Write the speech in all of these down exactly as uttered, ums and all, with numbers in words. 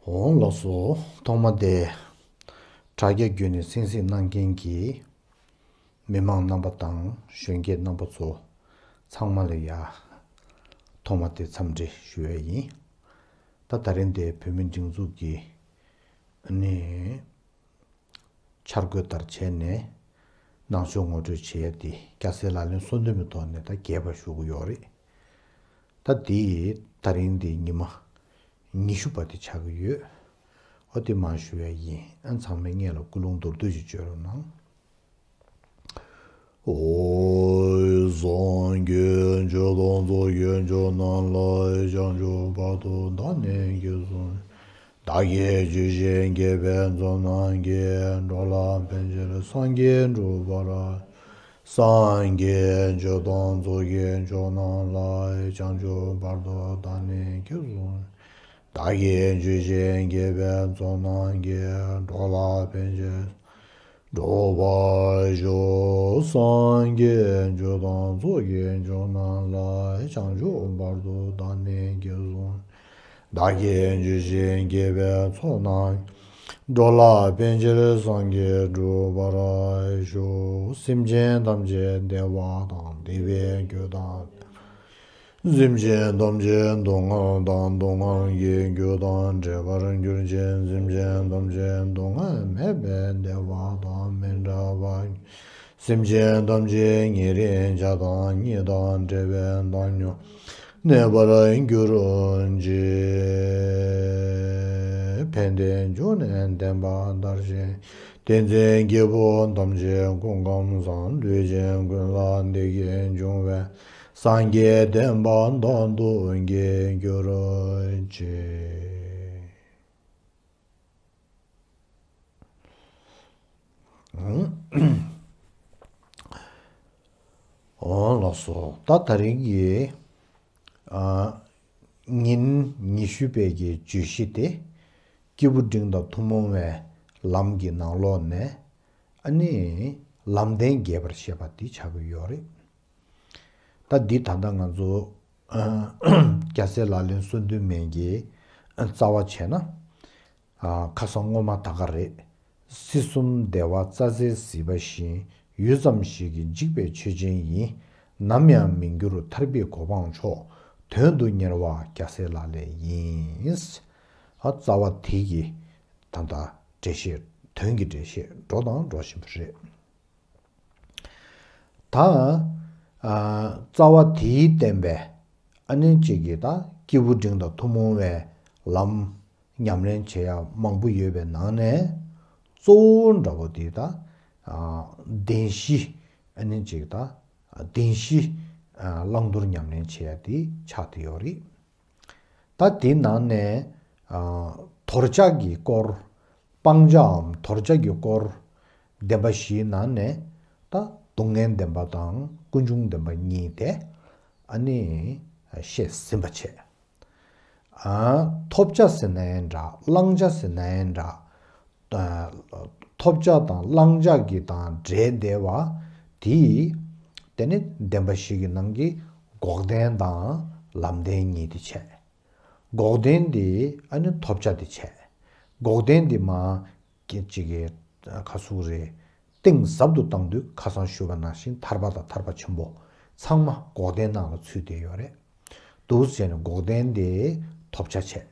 འོང་ལགས་སོ། ཐོག་མ་དེ་དྲ་རྒྱ་བརྒྱུད་ནས་གསན་གཟིགས་གནང་མཁན་གྱི་མི་མང་རྣམ་པ་དང་གཞོན་སྐྱེས་རྣམ་པ་ཚོ་ཚང་མ་ལ་ཡ་ཐོག་མ་དེ་འཚམས་འདྲི་ཞུ་ཡས་ཡིན། ད་ད་རིང་དེ་བོད་མི་སྒྲིག་འཛུགས་ཀྱི་ནི་འཆར་འགོད་ལྟར་བྱས་ནས་ནང་ཆོས་ངོ་སྤྲོད་བྱེད་ཡ་དེ་སྐྱ་སེར་ལག་ལེན་གསོལ་འདེབས་མའི་ཐོག་ནས་ད་རྒྱས་པ་ཞུ་གི་ཡོད་རེད། ད་དེ་ད་རིང་དེ་ཉི་མ་ཉི་ཤུ་པ་དེ་ཆགས་ཀྱི་ཡོད། ཨོ་དེ་མར་ཞུ་ཡ་ཡིན། ཨ་ཚང་མས་སྔོན་ལ་ཀུན་སློང་མདོར་བསྡུས་ཤིག་བརྗོད་རོགས་གནང་། ཨོ། སངས་རྒྱས་ཆོས་དང་ཚོགས་ཀྱི་མཆོག་རྣམས་ལ། བྱང་ཆུབ་བར་དུ་བདག་ནི་སྐྱེས་སོ། བདག་གིས་ཇི་བཞིན་བགྱིས་པའི་ཚོགས་རྣམས་ཀྱིས། འགྲོ་ལ་ཕན་ཕྱིར་སངས་རྒྱས་འགྲུབ་པར། སངས་རྒྱས་ཆོས་དང་ཚོགས་ཀྱི་མཆོག་རྣམས་ལ། བྱང་ཆུབ་བར་དུ་བདག་ནི་སྐྱེས་སོ། བདག་གིས་ཇི་བཞིན་བགྱིས་པའི་ཚོགས་རྣམས་ཀྱིས། འགྲོ་ལ་ཕན་ཕྱིར་འགྲུབ་པར་ཤོག། སངས་རྒྱས་ཆོས་དང་ཚོགས་ཀྱི་མཆོག་རྣམས་ལ། བྱང་ཆུབ་བར་དུ་བདག་ནི་སྐྱེས་སོ། བདག་གིས་ཇི་བཞིན་བགྱིས་པའི་ཚོགས་རྣམས། འགྲོ་ལ་ཕན་ཕྱིར་སངས་རྒྱས་འགྲུབ་པར་ཤོག། སེམས་ཅན་ཐམས་ཅད་བདེ་བ་དང་བདེ་བའི་རྒྱུ་དང་། སེམས་ཅན་ཐམས་ཅད་སྡུག་བསྔལ་དང་སྡུག་བསྔལ་གྱི་རྒྱུ་དང་བྲལ་བར་གྱུར་ཅིག། སེམས་ཅན་ཐམས་ཅད་སྡུག་བསྔལ་མེད་པའི་བདེ་བ་དང་མི་འབྲལ་བར། སེམས་ཅན་ཐམས་ཅད་ཉེ་རིང་བྱ་དང་ཉེ་དང་བྲལ་བའི་བཏང་སྙོམས་གནས་པར་གྱུར་ཅིག། ཕན་བདེའི་འབྱུང་གནས་བདེན་པ་མཐར་ཕྱིན། དེ་འཛིན་སྐྱེས་བུ་ཐམས་ཅད་སྐུ་ཁམས་བཟང་། ལུས་ཅན་ཀུན་ལ་བདེ་སྐྱིད་འབྱུང་བའི། སངས་རྒྱས་བསྟན་པ་དོན་དུ་འགྱུར་ཅིག། འོང་ལགས་སོ། ད་ད་རིང་གི་ཨ་ཉིན་ཉི་ཤུ་པའི་གི་བརྗོད་གཞི་དེ་སྐྱེས་བུ་འབྲིང་དང་ཐུན་མོང་བའི་ལམ་གྱི་ནང་ལོགས་ནས། ཨ་ནི་ལམ་བདེན་རྒྱས་པར་བཤད་པ་འདི་ཆགས་ཀྱི་ཡོད་རེད། ད་འདི་ད་ལྟ་ང་ཚོ་སྐྱ་སེར་ལག་ལེན་གསོལ་འདེབས་མའི་གི་རྩ་བ་བྱས་ན། ཁ་སང་སྔོན་མ་ད་ག་རེད། སྲིད་གསུམ་བདེ་བ་རྩྭ་ཟས་ཟིལ་པ་བཞིན། ཡུད་ཙམ་ཞིག་གིས་འཇིག་པའི་ཆོས་ཅན་ཡིན། ནམ་ཡང་མི་འགྱུར་ཐར་པའི་གོ་འཕང་མཆོག། དོན་དུ་གཉེར་བ་སྐྱ་སེར་ལག་ལེན་ཡིན། རྩ་བ་དེ་གི་ད་ལྟ་འགྲེལ་བཤད། དོན་གྱི་འགྲེལ་བཤད་འགྲོ་དང་འགྲོ་བཞིན་པ་རེད། ད་རྩ་བ་དེའི་བསྟན་པའི་ཨ་ནི་གཅིག་གི་ད་སྐྱེས་བུ་འབྲིང་དང་ཐུན་མོང་བའི་ལམ་ཉམས་ལེན་བྱེད་ཡ་མང་པོ་ཡོད་པའི་ནང་ནས་གཙོ་བོ་འདྲ་པོ་དེ་ད་བདེན་བཞི། ཨ་ནི་གཅིག་ད་བདེན་བཞི་བླང་དོར་ཉམས་ལེན་བྱེད་ཡ་དེ་ཆགས་བསྡད་ཡོད་རེད། ད་དེའི་ནང་ནས་དོར་བྱ་གི་སྐོར། སྤང་བྱའམ་དོར་བྱ་གི་སྐོར། བདེན་པ་བཞིའི་ནང་ནས་ད་སྡུག་བསྔལ་བདེན་པ་དང་ཀུན་འབྱུང་བདེན་པ་གཉིས་དེ་ཨ་ནི་བཤད་ཟིན་པ་བྱས། ཐོབ་བྱ་ཟེར་ན་ཡང་འདྲ། བླང་བྱ་ཟེར་ན་ཡང་འདྲ། ཐོབ་བྱ་དང་བླང་བྱ་གི་དང་འབྲེལ་བསྡད་པ་དེ། དེ་ནི་བདེན་པ་བཞི་གི་ནང་གི་འགོག་བདེན་དང་ལམ་བདེན་གཉིས་དེ་བྱས། འགོག་བདེན་དེ་ཨ་ནི་ཐོབ་བྱ་དེ་བྱས། འགོག་བདེན་དེ་མ་གཅིག་གི་ཁ་སུ་རེད། གཏིང་ཟབ་ཏུ་བཏང་དུས་ཁ་སང་ཞུས་པ་ནང་བཞིན་ཐར་པ་དང་ཐར་པ་ཆེན་པོ་ཚང་མ་འགོག་བདེན་ནང་ལ་ཚུད་བསྡད་ཡོད་རེད། འདུག་ཟེར་ནས་འགོག་བདེན་དེ་ཐོབ་བྱ་བྱས།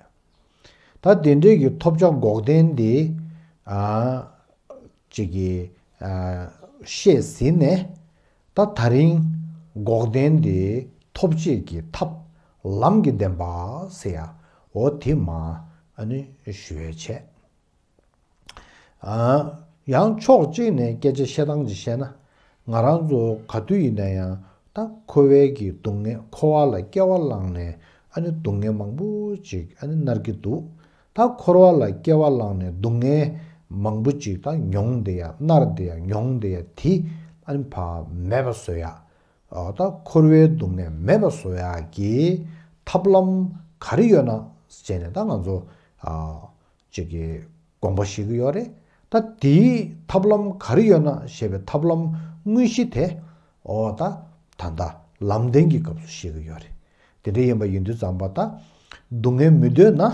ད་དེ་འདྲའི་གི་ཐོབ་བྱ་འགོག་བདེན་དེ་ཨ་ཅིག་གི་ཨ་བཤད་ཟིན་ནས། ད་ད་རིང་འགོག་བདེན་དེ་ཐོབ་བྱེད་ཀྱི་ཐབས་ལམ་གྱི་བདེན་པ་ཟེར་ཡ། འོ་དེ་མ་ཨ་ནི་ཞུ་ཡས་བྱས། ཨ་ཡང་ཕྱོགས་གཅིག་ནས་སྐད་ཆ་བཤད་སྟངས་ཅིག་བཤད་ན། ང་རང་ཚོ་ག་དུས་ཡིན་ན་ཡང་ད་འཁོར་བའི་གི་སྡུག་བསྔལ། འཁོར་བ་ལ་སྐྱེ་བ་བླངས་ནས་ཨ་ནི་སྡུག་བསྔལ་མང་པོ་ཅིག་ཨ་ནི་མནར་གྱི་འདུག་ད་འཁོར་བ་ལ་སྐྱེ་བ་བླངས་ནས་སྡུག་བསྔལ་མང་པོ་ཅིག་ད་མྱོང་བསྡད་ཡ། མནར་བསྡད་ཡ། མྱོང་བསྡད་ཡ་དེ་ཨ་ནི་ཕར་མེད་པ་བཟོ་ཡ། ཨ་ད་འཁོར་བའི་སྡུག་བསྔལ་མེད་པ་བཟོ་ཡ་གི་ཐབས་ལམ་ག་རེ་ཡོད་ན་བྱས་ནས་ད་ང་ཚོ་ཨ་ཅིག་གི་དགོངས་པ་བཞེས་ཀྱི་ཡོད་རེད། ད་དེའི་ཐབས་ལམ་ག་རེ་ཡོད་ན་ཞེས་པའི་ཐབས་ལམ་དངོས་གཞི་དེ། འོ་ད་ད་ལྟ་ལམ་བདེན་གྱི་སྐབས་སུ་བཤད་ཀྱི་ཡོད་རེད། དེ་འདྲ་ཡིན་པ་ཡིན་དུས་ཙམ་པ་ད་སྡུག་བསྔལ་མི་འདོད་ན།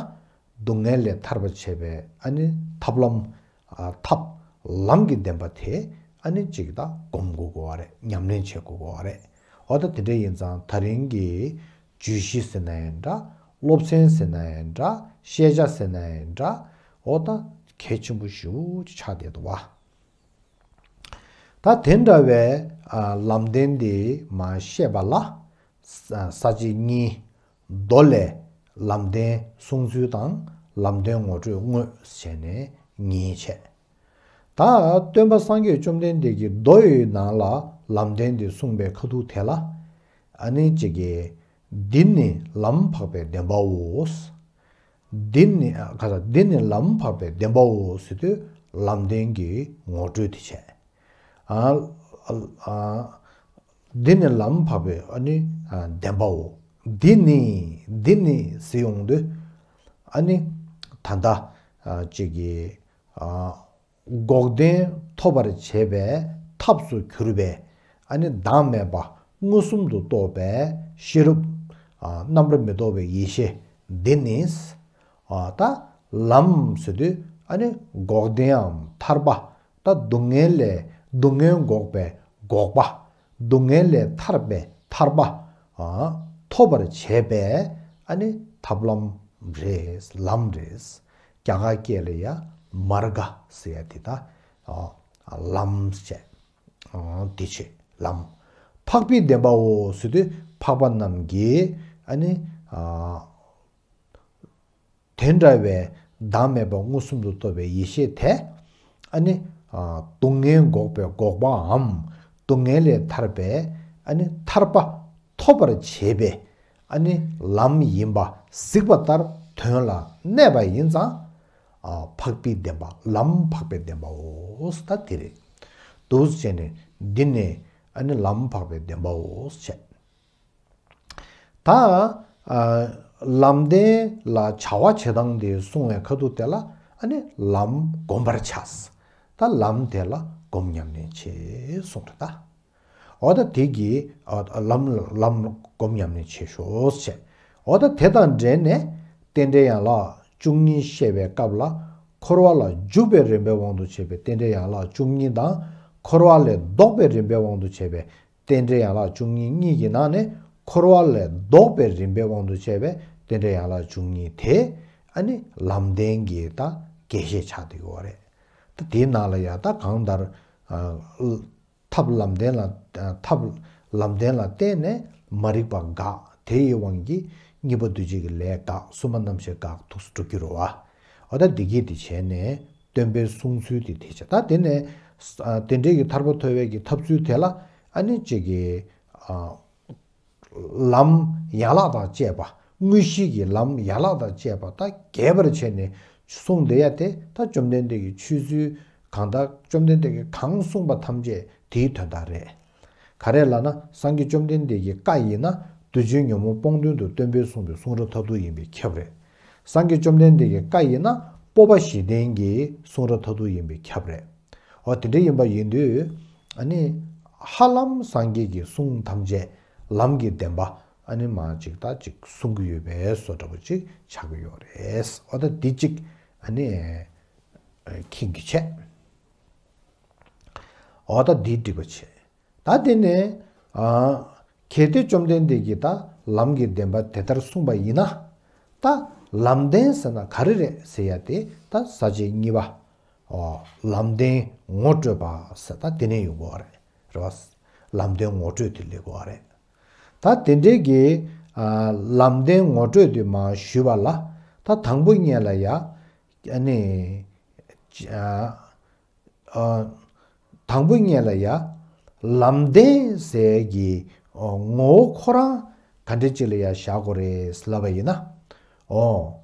སྡུག་བསྔལ་ལས་ཐར་བར་བྱེད་པའི་ཨ་ནི་ཐབས་ལམ། ཨ་ཐབས་ལམ་གྱི་བདེན་པ་དེ་ཨ་ནི་གཅིག་ད་སྒོམ་དགོས་དགོས་པ་རེད། ཉམས་ལེན་བྱེད་དགོས་དགོས་པ་རེད། འོ་ད་དེ་འདྲ་ཡིན་ཙང་ད་རིང་གི་བརྗོད་གཞི་ཟེར་ན་ཡང་འདྲ། སློབ་ཚན་ཟེར་ན་ཡང་འདྲ། ཤེས་བྱ་ཟེར་ན་ཡང་འདྲ། འོ་ད་གལ་ཆེན་པོ་ཞེ་པོ་ཅིག་ཆགས་བསྡད་འདུག་བ། ད་དེ་འདྲ་བའི་ཨ་ལམ་བདེན་འདི་མར་བཤད་པ་ལ། ས་ས་བཅད་གཉིས། མདོ་ལས། ལམ་བདེན་གསུང་ཚུལ་དང་། ལམ་བདེན་ངོ་སྤྲོད་དངོས་བྱས་ནས་གཉིས་བྱས། ད་སྟོན་པ་སངས་རྒྱས་བཅོམ་ལྡན་འདས་ཀྱིས་མདོ་ཡི་ནང་ལ་ལམ་བདེན་འདི་གསུངས་པའི་ཁ་ཐུག་དེ་ལ། ཨ་ནི་གཅིག་གིས། འདི་ནི་ལམ་འཕགས་པའི་བདེན་པའོ། འདི་ནི་ཨ་ག་ས་འདི་ནི་ལམ་འཕགས་པའི་བདེན་པའོ་ཟེར་དུས་ལམ་བདེན་གྱི་ངོ་སྤྲོད་དེ་བྱས། ཨ་ཨ་ཨ་འདི་ནི་ལམ་འཕགས་པའི་ཨ་ནི་ཨ་བདེན་པའོ། འདི་ནི་འདི་ནི་ཟེར་ཡོང་དུས་ཨ་ནི་ད་ལྟ་ཨ་གཅིག་གིས་ཨ། འགོག་བདེན་ཐོབ་པར་བྱེད་པའི་ཐབས་སུ་གྱུར་པའི་ཨ་ནི་བདག་མེད་པ་མངོན་སུམ་དུ་རྟོགས་པའི་ཤེས་རབ། ཨ་རྣམ་པར་མི་རྟོག་པའི་ཡེ་ཤེས་འདི་ནི། ཨ་ད་ལམ་ཟེར་དུས་ཨ་ནི་འགོག་བདེནའམ་ཐར་པ། ད་སྡུག་བསྔལ་ལས་སྡུག་བསྔལ་འགོག་པའི་འགོག་པ། སྡུག་བསྔལ་ལས་ཐར་པའི་ཐར་པ། ཨ་ཐོབ་པར་བྱེད་པའི་ཨ་ནི་ཐབས་ལམ་རེད། ལམ་རེད། རྒྱ་གར་སྐད་ལ་ཡ་མར་ག་ཟེར་ཡ་དེ་ད་ཨ་ལམ་བྱས། ཨ་དེ་བྱས་ལམ། འཕགས་པའི་བདེན་པའོ་ཟེར་དུས་འཕགས་པ་རྣམས་ཀྱི་ཨ་ནི་ཨ་དེ་འདྲ་བའི་བདག་མེད་པ་མངོན་སུམ་དུ་རྟོགས་པའི་ཡེ་ཤེས་དེ་ཨ་ནི་ཨ་སྡུག་བསྔལ་འགོག་པའི་འགོག་པའམ་སྡུག་བསྔལ་ལས་ཐར་པའི་ཨ་ནི་ཐར་པ་ཐོབ་པར་བྱེད་པའི་ཨ་ནི་ལམ་ཡིན་པ་གཟིགས་པ་ལྟར་དོན་ལ་གནས་པ་ཡིན་ཙང་། ཨ་འཕགས་པའི་བདེན་པ་ལམ་འཕགས་པའི་བདེན་པའོ། ད་དེ་རེད། འདུག་བྱས་ནས་འདི་ནི་ཨ་ནི་ལམ་འཕགས་པའི་བདེན་པའོ་བྱས། ད་ཨ་ལམ་བདེན་ལ་བྱ་བ་བྱེད་སྟངས་དེ་གསུང་བའི་ཁ་ཐུག་དེ་ལ་ཨ་ནི་ལམ་བསྒོམ་པར་བྱ། ད་ལམ་དེ་ལ་སྒོམ་ཉམས་ལེན་བྱེད་གསུངས་རེད་ད། འོ་ད་དེ་གིས་ཨ་ལམ་ལམ་སྒོམ་ཉམས་ལེན་བྱེད་ཤོག་ཟེར། འོ་ད་དེ་དང་འབྲེལ་ནས་རྟེན་འབྲེལ་ཡན་ལག་བཅུ་གཉིས་བཤད་པའི་སྐབས་ལ་འཁོར་བ་ལ་འཇུག་པའི་རིམ་པའི་དབང་དུ་བྱས་པའི་རྟེན་འབྲེལ་ཡན་ལག་བཅུ་གཉིས་དང་། འཁོར་བ་ལས་ལྡོག་པའི་རིམ་པའི་དབང་དུ་བྱས་པའི་རྟེན་འབྲེལ་ཡན་ལག་བཅུ་གཉིས་གཉིས་ཀྱི་ནང་ནས་འཁོར་བ་ལས་ལྡོག་པའི་རིམ་པའི་དབང་དུ་བྱས་པའི་རྟེན་འབྲེལ་ཡན་ལག་བཅུ་གཉིས་དེ་ཨ་ནི་ལམ་བདེན་གྱི་ད་རྒྱས་བཤད་ཆགས་བསྡད་ཡོད་རེད། ད་དེའི་ནང་ལ་ཡང་ད་གང་ལྟར་ཨ། ཐབས་ལམ་བདེན་ལ། ཐབས་ལམ་བདེན་ལ་བརྟེན་ནས་མ་རིག་པ་འགག་དེ་ཡི་དབང་གིས་གཉིས་པ་འདུ་བྱེད་ཀྱི་ལས་འགག་གསུམ་པ་རྣམ་ཤེས་འགག་ཐུགས་སུ་འགྲོ་རྒྱུ་རེད་བ། འོ་ད་འདི་གིས་འདི་བྱས་ནས་སྟོན་པའི་གསུང་ཚུལ་དེ་དེ་བྱས། ད་དེ་ནས་དེ་འདྲའི་གི་ཐར་པ་ཐོབ་པའི་གི་ཐབས་ཚུལ་དེ་ལ་ཨ་ནི་གཅིག་གི་ལམ་ཡན་ལག་དང་བཅས་པ། དངོས་གཞི་གི་ལམ་ཡན་ལག་དང་བཅས་པ་ད་རྒྱས་པར་བྱས་ནས་གསུངས་བསྡད་ཡ་དེ་ད་བཅོམ་ལྡན་འདས་ཀྱི་ཆོས་ཚུལ་གང་དག་བཅོམ་ལྡན་འདས་ཀྱིས་གང་གསུངས་པ་ཐམས་ཅད་དེའི་དོན་དག་རེད། ག་རེ་ལབ་ན་སངས་རྒྱས་བཅོམ་ལྡན་འདས་ཀྱི་བཀའ་ཡིན་ན་དུས་རྒྱུན་ཉོན་མོངས་སྤོང་དོན་དུ་སྟོན་པས་གསུངས་པའི་གསུང་རབ་མཐར་ཐུག་ཡིན་པས་ཁྱབ་རེད། སངས་རྒྱས་བཅོམ་ལྡན་འདས་ཀྱི་བཀའ་ཡིན་ན་སྤོབས་པ་བཞི་ལྡན་གྱི་གསུང་རབ་མཐར་ཐུག་ཡིན་པས་ཁྱབ་རེད། འོ་དེ་འདྲ་ཡིན་པ་ཡིན་དུས་ཨ་ནི་ཧ་ལམ་སངས་རྒྱས་ཀྱི་གསུང་ཐམས་ཅད་ལམ་གྱི་བདེན་པ་ཨ་ནི་མ་ཅིག་ད་ཅིག་གསུང་གི་ཡོད་པའི་བཟོ་འདྲ་པོ་ཅིག་ཆགས་ཀྱི་ཡོད་རེད། འོ་ད་འདི་ཅིག་ཨ་ནི་མཁྱེན་གྱི་བྱས། འོ་ད་འདི་འགྲིག་པ་བྱས། ད་དེ་ནས་ཨ་གལ་ཏེ་བཅོམ་ལྡན་འདས་ཀྱིས་ད་ལམ་གྱི་བདེན་པ་དེ་ལྟར་གསུངས་པ་ཡིན་ན། ད་ལམ་བདེན་ཟེར་ན་ག་རེ་རེད་ཟེར་ཡ་དེ་ད་ས་བཅད་གཉིས་པ། ཨོ་ལམ་བདེན་ངོ་སྤྲོད་པ་ཟེར་ད་དེ་ནས་ཡོང་གི་ཡོད་རེད། རེད་བ། ལམ་བདེན་ངོ་སྤྲོད་དེ་སླེབས་ཀྱི་ཡོད་རེད། ད་དེ་འདྲའི་གི་ཨ་ལམ་བདེན་ངོ་སྤྲོད་དེ་མར་ཞུས་པ་ལ་ད་དང་པོ་ཉིད་ལ་ཡ་ཨ་ནི་ཨ། ཨ། དང་པོ་ཉིད་ལ་ཡ། ལམ་བདེན་ཟེར་གྱི་ཨོ་ངོ་བོ་ཁོ་རང་ག་འདྲ་ཅིག་ལ་ཡ་བཞག་དགོས་རེད་ལབ་པ་ཡིན་ན། ཨོ།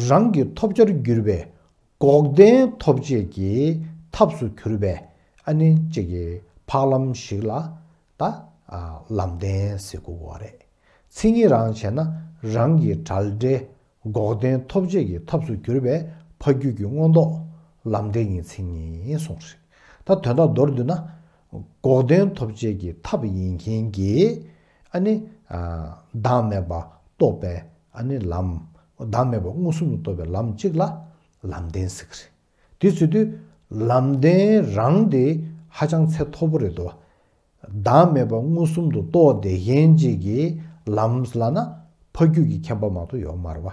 རང་གི་ཐོབ་བྱར་གྱུར་པའི་འགོག་བདེན་ཐོབ་བྱེད་ཀྱི་ཐབས་སུ་གྱུར་པའི་ཨ་ནི་གཅིག་གི་འཕགས་ལམ་ཞིག་ལ་ད་ཨ་ལམ་བདེན་ཟེར་དགོས་པ་རེད། མཚན་ཉིད་རང་བྱས་ན་རང་གི་བྲལ་འབྲས། འགོག་བདེན་ཐོབ་བྱེད་ཀྱི་ཐབས་སུ་གྱུར་པའི་ཕ་རྒྱུད་ཀྱི་མངོན་རྟོགས་ལམ་བདེན་གྱི་མཚན་ཉིད་གསུངས་རེད། ད་དོན་དག་མདོར་བསྡུས་ན། འགོག་བདེན་ཐོབ་བྱེད་ཀྱི་ཐབས་ཡིན་མཁན་གྱི་ཨ་ནི་ཨ་བདག་མེད་པ་རྟོགས་པའི་ཨ་ནི་ལམ། བདག་མེད་པ་མངོན་སུམ་དུ་རྟོགས་པའི་ལམ་གཅིག་ལ་ལམ་བདེན་ཟེར་གི་རེད། དེ་ཟེར་དུས་ལམ་བདེན་རང་དེ་ཧ་ཅང་ཚད་མཐོ་པོ་རེད་འདུག་བ། བདག་མེད་པ་མངོན་སུམ་དུ་རྟོགས་བསྡད་མཁན་ཅིག་གིས་ལམ་ལབ་ན་ཕ་རྒྱུད་ཀྱི་མཁྱེན་པ་མ་གཏོགས་ཡོད་མ་རེད་བ།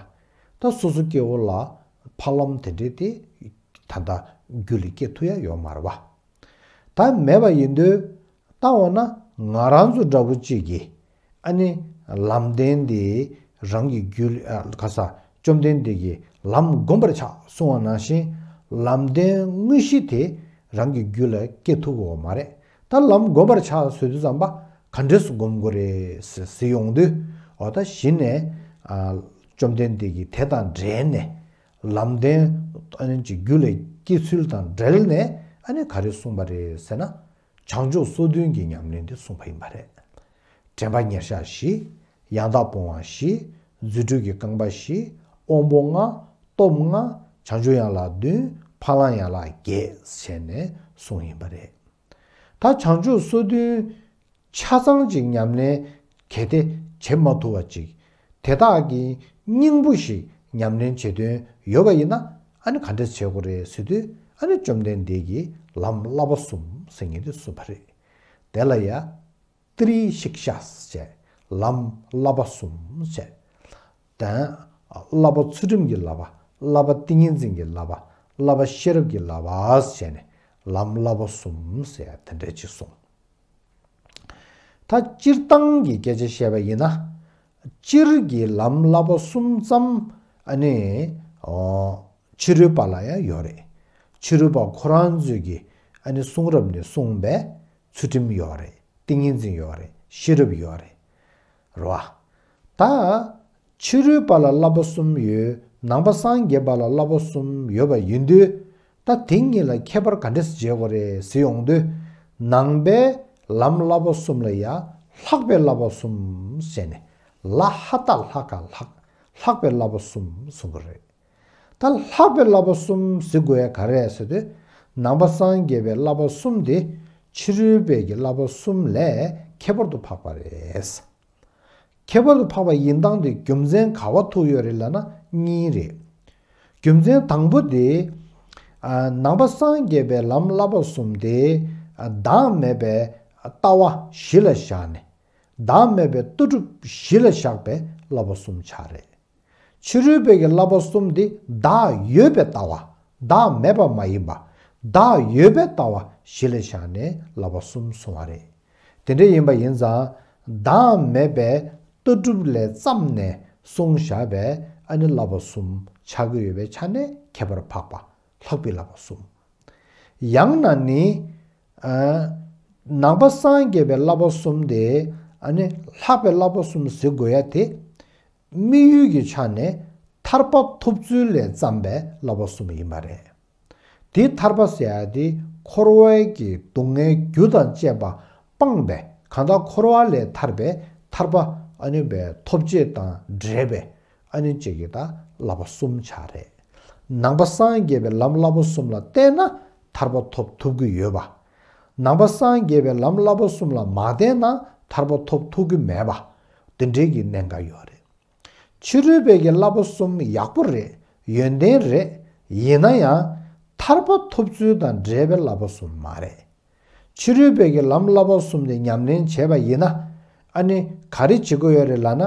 ད་སོ་སོ་སྐྱེ་བོ་ལ་ཕ་ལམ་དེ་འདྲས་དེ་ད་ལྟ་རྒྱུད་ལ་སྐྱེ་ཐུབ་ཡ་ཡོད་མ་རེད་བ། ད་མེད་པ་ཡིན་དུས་ད་འོ་ན་ང་རང་ཚོ་འདྲ་བོ་ཅིག་གིས་ཨ་ནི་ལམ་བདེན་དེ་རང་གི་རྒྱུད་ཨ་ག་ས་བཅོམ་ལྡན་འདས་ཀྱིས་ལམ་བསྒོམ་པར་བྱ་གསུངས་པ་ནང་བཞིན་ལམ་བདེན་དངོས་གཞི་དེ་རང་གི་རྒྱུད་ལ་སྐྱེ་ཐུབ་ཀྱི་ཡོད་མ་རེད། ད་ལམ་བསྒོམ་པར་བྱ་ཟེར་དུས་ཙམ་པ་ག་འདྲས་སུ་བསྒོམ་དགོས་རེད་ཟེར་ཟེར་ཡོང་དུས་འོ་ད་གཞི་ནས་ཨ་བཅོམ་ལྡན་འདས་ཀྱིས་དེ་དང་འབྲེལ་ནས་ལམ་བདེན་ཨ་ནི་ཅིག་རྒྱུད་ལ་སྐྱེ་ཚུལ་དང་འབྲེལ་ནས་ཨ་ནི་ག་རེ་གསུངས་པ་རེད་ཟེར་ན། བྱང་ཆུབ་སོ་བདུན་གྱི་ཉམས་ལེན་དེ་གསུངས་པ་ཡིན་པ་རེད། དྲན་པ་ཉེར་བཞག་བཞི། ཡང་དག་སྤོང་བ་བཞི། རྫུ་འཕྲུལ་གྱི་རྐང་པ་བཞི། དབང་པོ་ལྔ། སྟོབས་ལྔ། བྱང་ཆུབ་ཡན་ལག་བདུན། འཕགས་ལམ་ཡན་ལག་བརྒྱད་བྱས་ནས་གསུངས་ཡིན་པ་རེད། ད་བྱང་ཆུབ་སོ་བདུན་ཆ་ཚང་ཅིག་ཉམས་ལེན་གལ་ཏེ་བྱེད་མ་ཐུབ་པ་ཅིག་དེ་དག་གི་སྙིང་པོ་ཞིག་ཉམས་ལེན་བྱེད་དོན་ཡོད་པ་ཡིན་ན་ཨ་ནི་ག་འདྲས་བྱེད་དགོས་རེད་ཟེར་དུས་ཨ་ནི་བཅོམ་ལྡན་འདས་ཀྱིས་ལམ་བསླབ་པ་གསུམ་ཟེར་མཁན་དེ་གསུངས་པ་རེད། དེ་ལ་ཡ་ཏྲི་ཤིགཤ་ཟེར་ལམ་བསླབ་པ་གསུམ་ཟེར། དང་བསླབ་པ་ཚུལ་ཁྲིམས་ཀྱི་བསླབ་པ། བསླབ་པ་ཏིང་ངེ་འཛིན་གྱི་བསླབ་པ། བསླབ་པ་ཤེས་རབ་ཀྱི་བསླབ་པ་ཟེར་ནས་ལམ་བསླབ་པ་གསུམ་ཟེར་ཡ་དེ་འདྲས་ཅིག་གསུངས། ད་སྤྱིར་བཏང་གི་སྐད་ཆ་བཤད་པ་ཡིན་ན། སྤྱིར་གྱི་ལམ་བསླབ་པ་གསུམ་ཙམ་ཨ་ནི་ཨོ་ཕྱི་རོལ་པ་ལ་ཡང་ཡོད་རེད། ཕྱི་རོལ་པ་ཁོ་རང་ཚོས་ཀྱི་ཨ་ནི་གསུང་རབ་ནས་གསུངས་པའི་ཚུལ་ཁྲིམས་ཡོད་རེད། ཏིང་ངེ་འཛིན་ཡོད་རེད། ཤེས་རབ་ཡོད་རེད། རེད་བ། ད་ཕྱི་རོལ་པ་ལ་བསླབ་པ་གསུམ་ཡོད། ནང་པ་སངས་རྒྱས་པ་ལ་བསླབ་པ་གསུམ་ཡོད་པ་ཡིན་དུས། ད་དེ་གཉིས་ལ་ཁྱད་པར་ག་འདྲས་བྱེད་དགོས་རེད་ཟེར་ཡོང་དུས། ནང་པའི་ལམ་བསླབ་པ་གསུམ་ལ་ཡང་ལྷག་པའི་བསླབ་པ་གསུམ་ཟེར་ནས་ལ་ཧ་ཏ་ལྷ་ཀ་ལྷག་ལྷག་པའི་བསླབ་པ་གསུམ་གསུང་གི་རེད། ད་ལྷག་པའི་བསླབ་པ་གསུམ་ཟེར་དགོས་ཡ་ག་རེ་རེད་ཟེར་དུས། ནང་པ་སངས་རྒྱས་པའི་བསླབ་པ་གསུམ་དེ་ཕྱི་རོལ་པའི་གི་བསླབ་པ་གསུམ་ལས་ཁྱད་པར་དུ་འཕགས་པ་རེད། ཁྱད་པར་དུ་འཕགས་པ་ཡིན་སྟངས་དེ་རྒྱུ་མཚན་ག་བ་ཐུག་ཡོད་རེད་ལབ་ན་གཉིས་རེད། རྒྱུ་མཚན་དང་པོ་དེ། ཨ་ནང་པ་སངས་རྒྱས་པའི་ལམ་བསླབ་པ་གསུམ་དེ། ཨ་བདག་མེད་པའི་ལྟ་བ་གཞི་ལ་བཞག་ནས། བདག་མེད་པའི་ལྟ་གྲུབ་གཞི་ལ་བཞག་པའི་བསླབ་པ་གསུམ་ཆགས་རེད། ཕྱི་རོལ་པའི་གི་བསླབ་པ་གསུམ་དེ་བདག་ཡོད་པའི་ལྟ་བ། བདག་མེད་པ་མ་ཡིན་པ། བདག་ཡོད་པའི་ལྟ་བ་གཞི་ལ་བཞག་ནས་བསླབ་པ་གསུམ་གསུང་བ་རེད། དེ་འདྲ་ཡིན་པ་ཡིན་ཙང་བདག་མེད་པའི་ལྟ་གྲུབ་ལས་བརྩམས་ནས་གསུངས་བཞག་པའི་ཨ་ནི་བསླབ་པ་གསུམ་ཆགས་ཀྱི་ཡོད་པའི་ཆ་ནས་ཁྱད་པར་འཕགས་པ་ལྷག་པའི་བསླབ་པ་གསུམ། ཡང་ན་ནི། ཨ་ནང་པ་སངས་རྒྱས་པའི་བསླབ་པ་གསུམ་དེ་ཨ་ནི་ལྷག་པའི་བསླབ་པ་གསུམ་ཟེར་དགོས་ཡ་དེ། དམིགས་ཡུལ་གྱི་ཆ་ནས་ཐར་པ་ཐོབ་ཚུལ་ལས་བརྩམས་པའི་བསླབ་པ་གསུམ་ཡིན་པ་རེད། དེ་ཐར་པ་ཟེར་ཡ་དེ་འཁོར་བའི་གི་སྡུག་བསྔལ་རྒྱུ་དང་བཅས་པ་སྤངས་པའི་གང་དག་འཁོར་བ་ལས་ཐར་པའི་ཐར་པ་ཨ་ནི་བའི་ཐོབ་བྱེད་དང་འབྲེལ་བའི་ཨ་ནི་ཅིག་གི་ད་བསླབ་པ་གསུམ་ཆགས་རེད། ནང་པ་སངས་རྒྱས་པའི་ལམ་བསླབ་པ་གསུམ་ལ་བརྟེན་ན་ཐར་པ་ཐོབ་ཐུབ་ཀྱི་ཡོད་པ། ནང་པ་སངས་རྒྱས་པའི་ལམ་བསླབ་པ་གསུམ་ལ་མ་བརྟེན་ན་ཐར་པ་ཐོབ་ཐུབ་ཀྱི་མེད་པ། དེ་འདྲའི་གི་གནད་འགག་ཡོད་རེད། ཕྱི་རོལ་པའི་གི་བསླབ་པ་གསུམ་ཡག་པོ་རེད། ཡོན་ཏན་རེད། ཡིན་ན་ཡང་ཐར་པ་ཐོབ་ཚུལ་དང་འབྲེལ་བའི་བསླབ་པ་གསུམ་མ་རེད། ཕྱི་རོལ་པའི་གི་ལམ་བསླབ་པ་གསུམ་དེ་ཉམས་ལེན་བྱས་པ་ཡིན་ན། ཨ་ནི་ག་རེ་བྱེད་དགོས་ཡོད་རེད་ལབ་ན།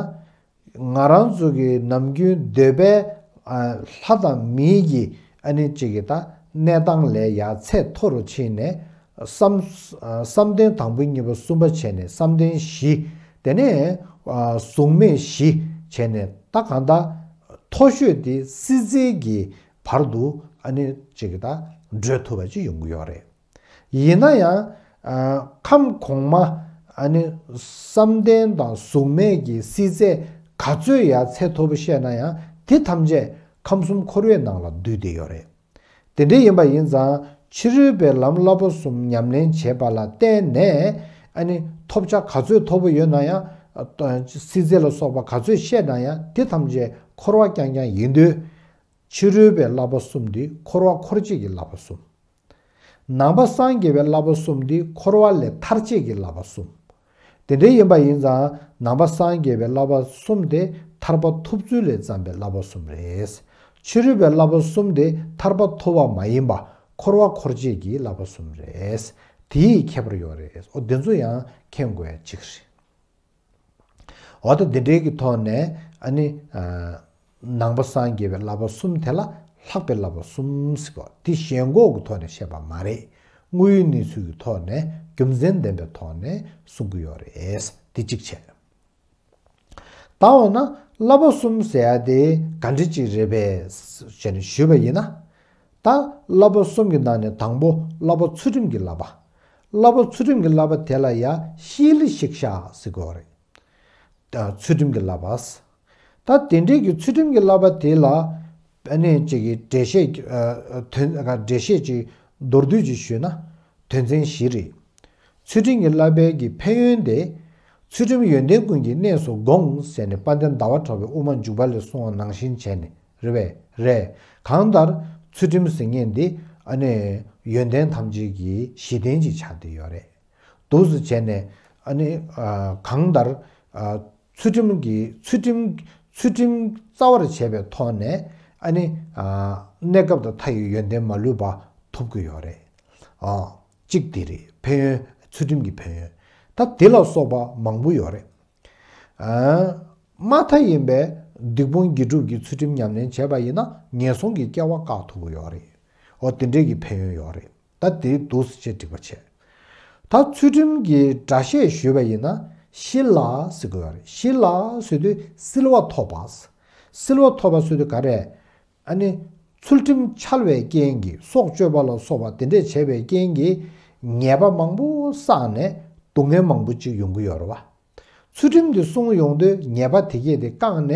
ང་རང་ཚོ་གི་ནམ་རྒྱུན་འདོད་པའི་ཨ་ལྷ་དང་མིའི་གི་ཨ་ནི་ཅིག་གི་ད་གནས་སྟངས་ལས་ཡར་ཚད་མཐོ་རུ་ཕྱིན་ནས། བསམ་བསམ་གཏན་དང་པོ་གཉིས་པ་གསུམ་པ་བྱས་ནས་བསམ་གཏན་བཞི། དེ་ནས་གཟུགས་མེད་བཞི་བྱས་ནས་ད་གང་ལྟར་མཐོ་ཤོས་དེ་སྲིད་རྩེའི་གི་བར་དུ་ཨ་ནི་ཅིག་གི་ད་བགྲོད་ཐུབ་པ་ཅིག་ཡོང་གི་ཡོད་རེད། ཡིན་ན་ཡང་ཁམས་གོང་མ་ཨ་ནི་བསམ་གཏན་དང་གཟུགས་མེད་ཀྱི་སྲིད་རྩེ་ག་ཚོད་ཡར་ཚད་མཐོ་པོ་བཤད་ན་ཡང་དེ་ཐམས་ཅད་ཁམས་གསུམ་འཁོར་བའི་ནང་ལ་འདུས་བསྡད་ཡོད་རེད། དེ་འདྲ་ཡིན་པ་ཡིན་ཙང་ཕྱི་རོལ་པའི་ལམ་བསླབ་པ་གསུམ་ཉམས་ལེན་བྱེད་པ་ལ་བརྟེན་ནས་ཨ་ནི་ཐོབ་བྱ་ག་ཚོད་མཐོ་པོ་ཡོད་ན་ཡང་། སྲིད་རྩེ་ལ་སོགས་པ་ག་ཚོད་བཤད་ན་ཡང་དེ་ཐམས་ཅད་འཁོར་བ་རྐྱང་རྐྱང་ཡིན་དུས། ཕྱི་རོལ་པའི་བསླབ་པ་གསུམ་དེ་འཁོར་བ་འཁོར་བྱེད་ཀྱི་བསླབ་པ་གསུམ། ནང་པ་སངས་རྒྱས་པའི་བསླབ་པ་གསུམ་དེ་འཁོར་བ་ལས་ཐར་བྱེད་ཀྱི་བསླབ་པ་གསུམ། དེ་འདྲ་ཡིན་པ་ཡིན་ཙང་ནང་པ་སངས་རྒྱས་པའི་བསླབ་པ་གསུམ་དེ་ ཐར་པ་ཐོབ་ཚུལ་ལས་བརྩམས་པའི་བསླབ་པ་གསུམ་རེད། ཕྱི་རོལ་པའི་བསླབ་པ་གསུམ་དེ་ཐར་པ་ཐོབ་པ་མ་ཡིན་པ་འཁོར་བ་འཁོར་བྱེད་ཀྱི་བསླབ་པ་གསུམ་རེད། དེའི་ཁྱད་པར་ཡོད་རེད། འོ་དེ་ཚོ་ཡང་མཁྱེན་དགོས་ཡ་གཅིག་རེད། འོ་ད་འདི་འདྲའི་གི་ཐོག་ནས་ཨ་ནི་ཨ་ནང་པ་སངས་རྒྱས་པའི་བསླབ་པ་གསུམ་དེ་ལ་ལྷག་པའི་བསླབ་པ་གསུམ་ཟེར་བ་དེ་ཞེན་ཁོག་གི་ཐོག་ནས་བཤད་པ་མ་རེད། དངོས་ཡོད་གནས་ཚུལ་གྱི་ཐོག་ནས་རྒྱུ་མཚན་ལྡན་པའི་ཐོག་ནས་གསུང་གི་ཡོད་རེད། དེ་གཅིག་བྱས། ད་འོ་ན་བསླབ་པ་གསུམ་ཟེར་ཡ་དེ་ག་འདྲ་ཅིག་རེད་པས་ཞེས་ནས་ཞུས་པ་ཡིན་ན། ད་བསླབ་པ་གསུམ་གྱི་ནང་ནས་དང་པོ་བསླབ་པ་ཚུལ་ཁྲིམས་ཀྱི་བསླབ་པ། བསླབ་པ་ཚུལ་ཁྲིམས་ཀྱི་བསླབ་པ་དེ་ལ་ཡ་ཤཱི་ལ་ཤིག་ཤ་ཟེར་གྱི་ཡོད་རེད། ད་ཚུལ་ཁྲིམས་ཀྱི་བསླབ་པ། ད་དེ་འདྲའི་གི་ཚུལ་ཁྲིམས་ཀྱི་བསླབ་པ་དེ་ལ་ཨ་ནི་ཅིག་གི་འགྲེལ་བཤད་ཨ་དོན་འགྲེལ་བཤད་ཅིག་མདོར་བསྡུས་ཅིག་ཞུས་ན་དོན་ཚན་བཞི་རེད། ཚུལ་ཁྲིམས་ཀྱི་བསླབ་པའི་གི་ཕན་ཡོན་དེ། ཚུལ་ཁྲིམས་ཡོན་ཏན་ཀུན་གྱི་གནས་སུ་དགོངས་ཟེར་ནས་དཔལ་ལྡན་ཟླ་བ་གྲགས་པའི་དབུ་མ་འཇུག་པ་ལས་གསུངས་པ་ནང་བཞིན་བྱས་ནས་རེད་པས། རེད། གང་ལྟར་ཚུལ་ཁྲིམས་ཟེར་མཁན་འདི་ཨ་ནི་ཡོན་ཏན་ཐམས་ཅད་ཀྱི་གཞི་རྟེན་ཅིག་ཆགས་བསྡད་ཡོད་རེད། འདུག་སེ་བྱས་ནས་ཨ་ནི་ཨ་གང་ལྟར་ཨ་ཚུལ་ཁྲིམས་ཀྱི་ཚུལ་ཁྲིམས་ཚུལ་ཁྲིམས་རྩ་བར་བྱས་པའི་ཐོག་ནས་ཨ་ནི་ཨ་གནས་སྐབས་དང་མཐའ་ཡས་ཡོན་ཏན་མ་ལུས་པ་ཐོབ་ཀྱི་ཡོད་རེད། ཨ་གཅིག་དེ་རེད། ཕན་ཡོན། ཚུལ་ཁྲིམས་ཀྱི་ཕན་ཡོན། ད་དེ་ལ་སོགས་པ་མང་པོ་ཡོད་རེད། ཨ་མ་མཐའ་ཡིན་པའི་སྡིག་སྤོང་དགེ་སྒྲུབ་ཀྱི་ཚུལ་ཁྲིམས་ཉམས་ལེན་བྱས་པ་ཡིན་ན་ངན་སོང་གི་སྐྱེ་བ་བཀག་ཐུབ་ཀྱི་ཡོད་རེད། འོ་དེ་འདྲའི་གི་ཕན་ཡོན་ཡོད་རེད། ད་དེ་འདུག་སེ་བྱས་འགྲིག་པ་བྱས། ད་ཚུལ་ཁྲིམས་ཀྱི་སྒྲ་བཤད་ཞུས་པ་ཡིན་ན་ཤཱི་ལ་ཟེར་དགོས་པ་རེད། ཤཱི་ལ་ཟེར་དུས་བསིལ་བ་ཐོབ་པ། བསིལ་བ་ཐོབ་པ་ཟེར་དུས་ག་རེ། ཨ་ནི་ཚུལ་ཁྲིམས་འཆལ་བའི་རྐྱེན་གྱིས་སྲོག་གཅོད་པ་ལ་སོགས་པ་དེ་འདྲས་བྱས་པའི་རྐྱེན་གྱིས་ཉེས་པ་མང་པོ་བསགས་ནས་སྡུག་བསྔལ་མང་པོ་ཅིག་ཡོང་གི་ཡོད་རེད་བ། ཚུལ་ཁྲིམས་དེ་སྲུང་ཡོང་དུས་ཉེས་པ་དེ་གས་དེ་བཀག་ནས་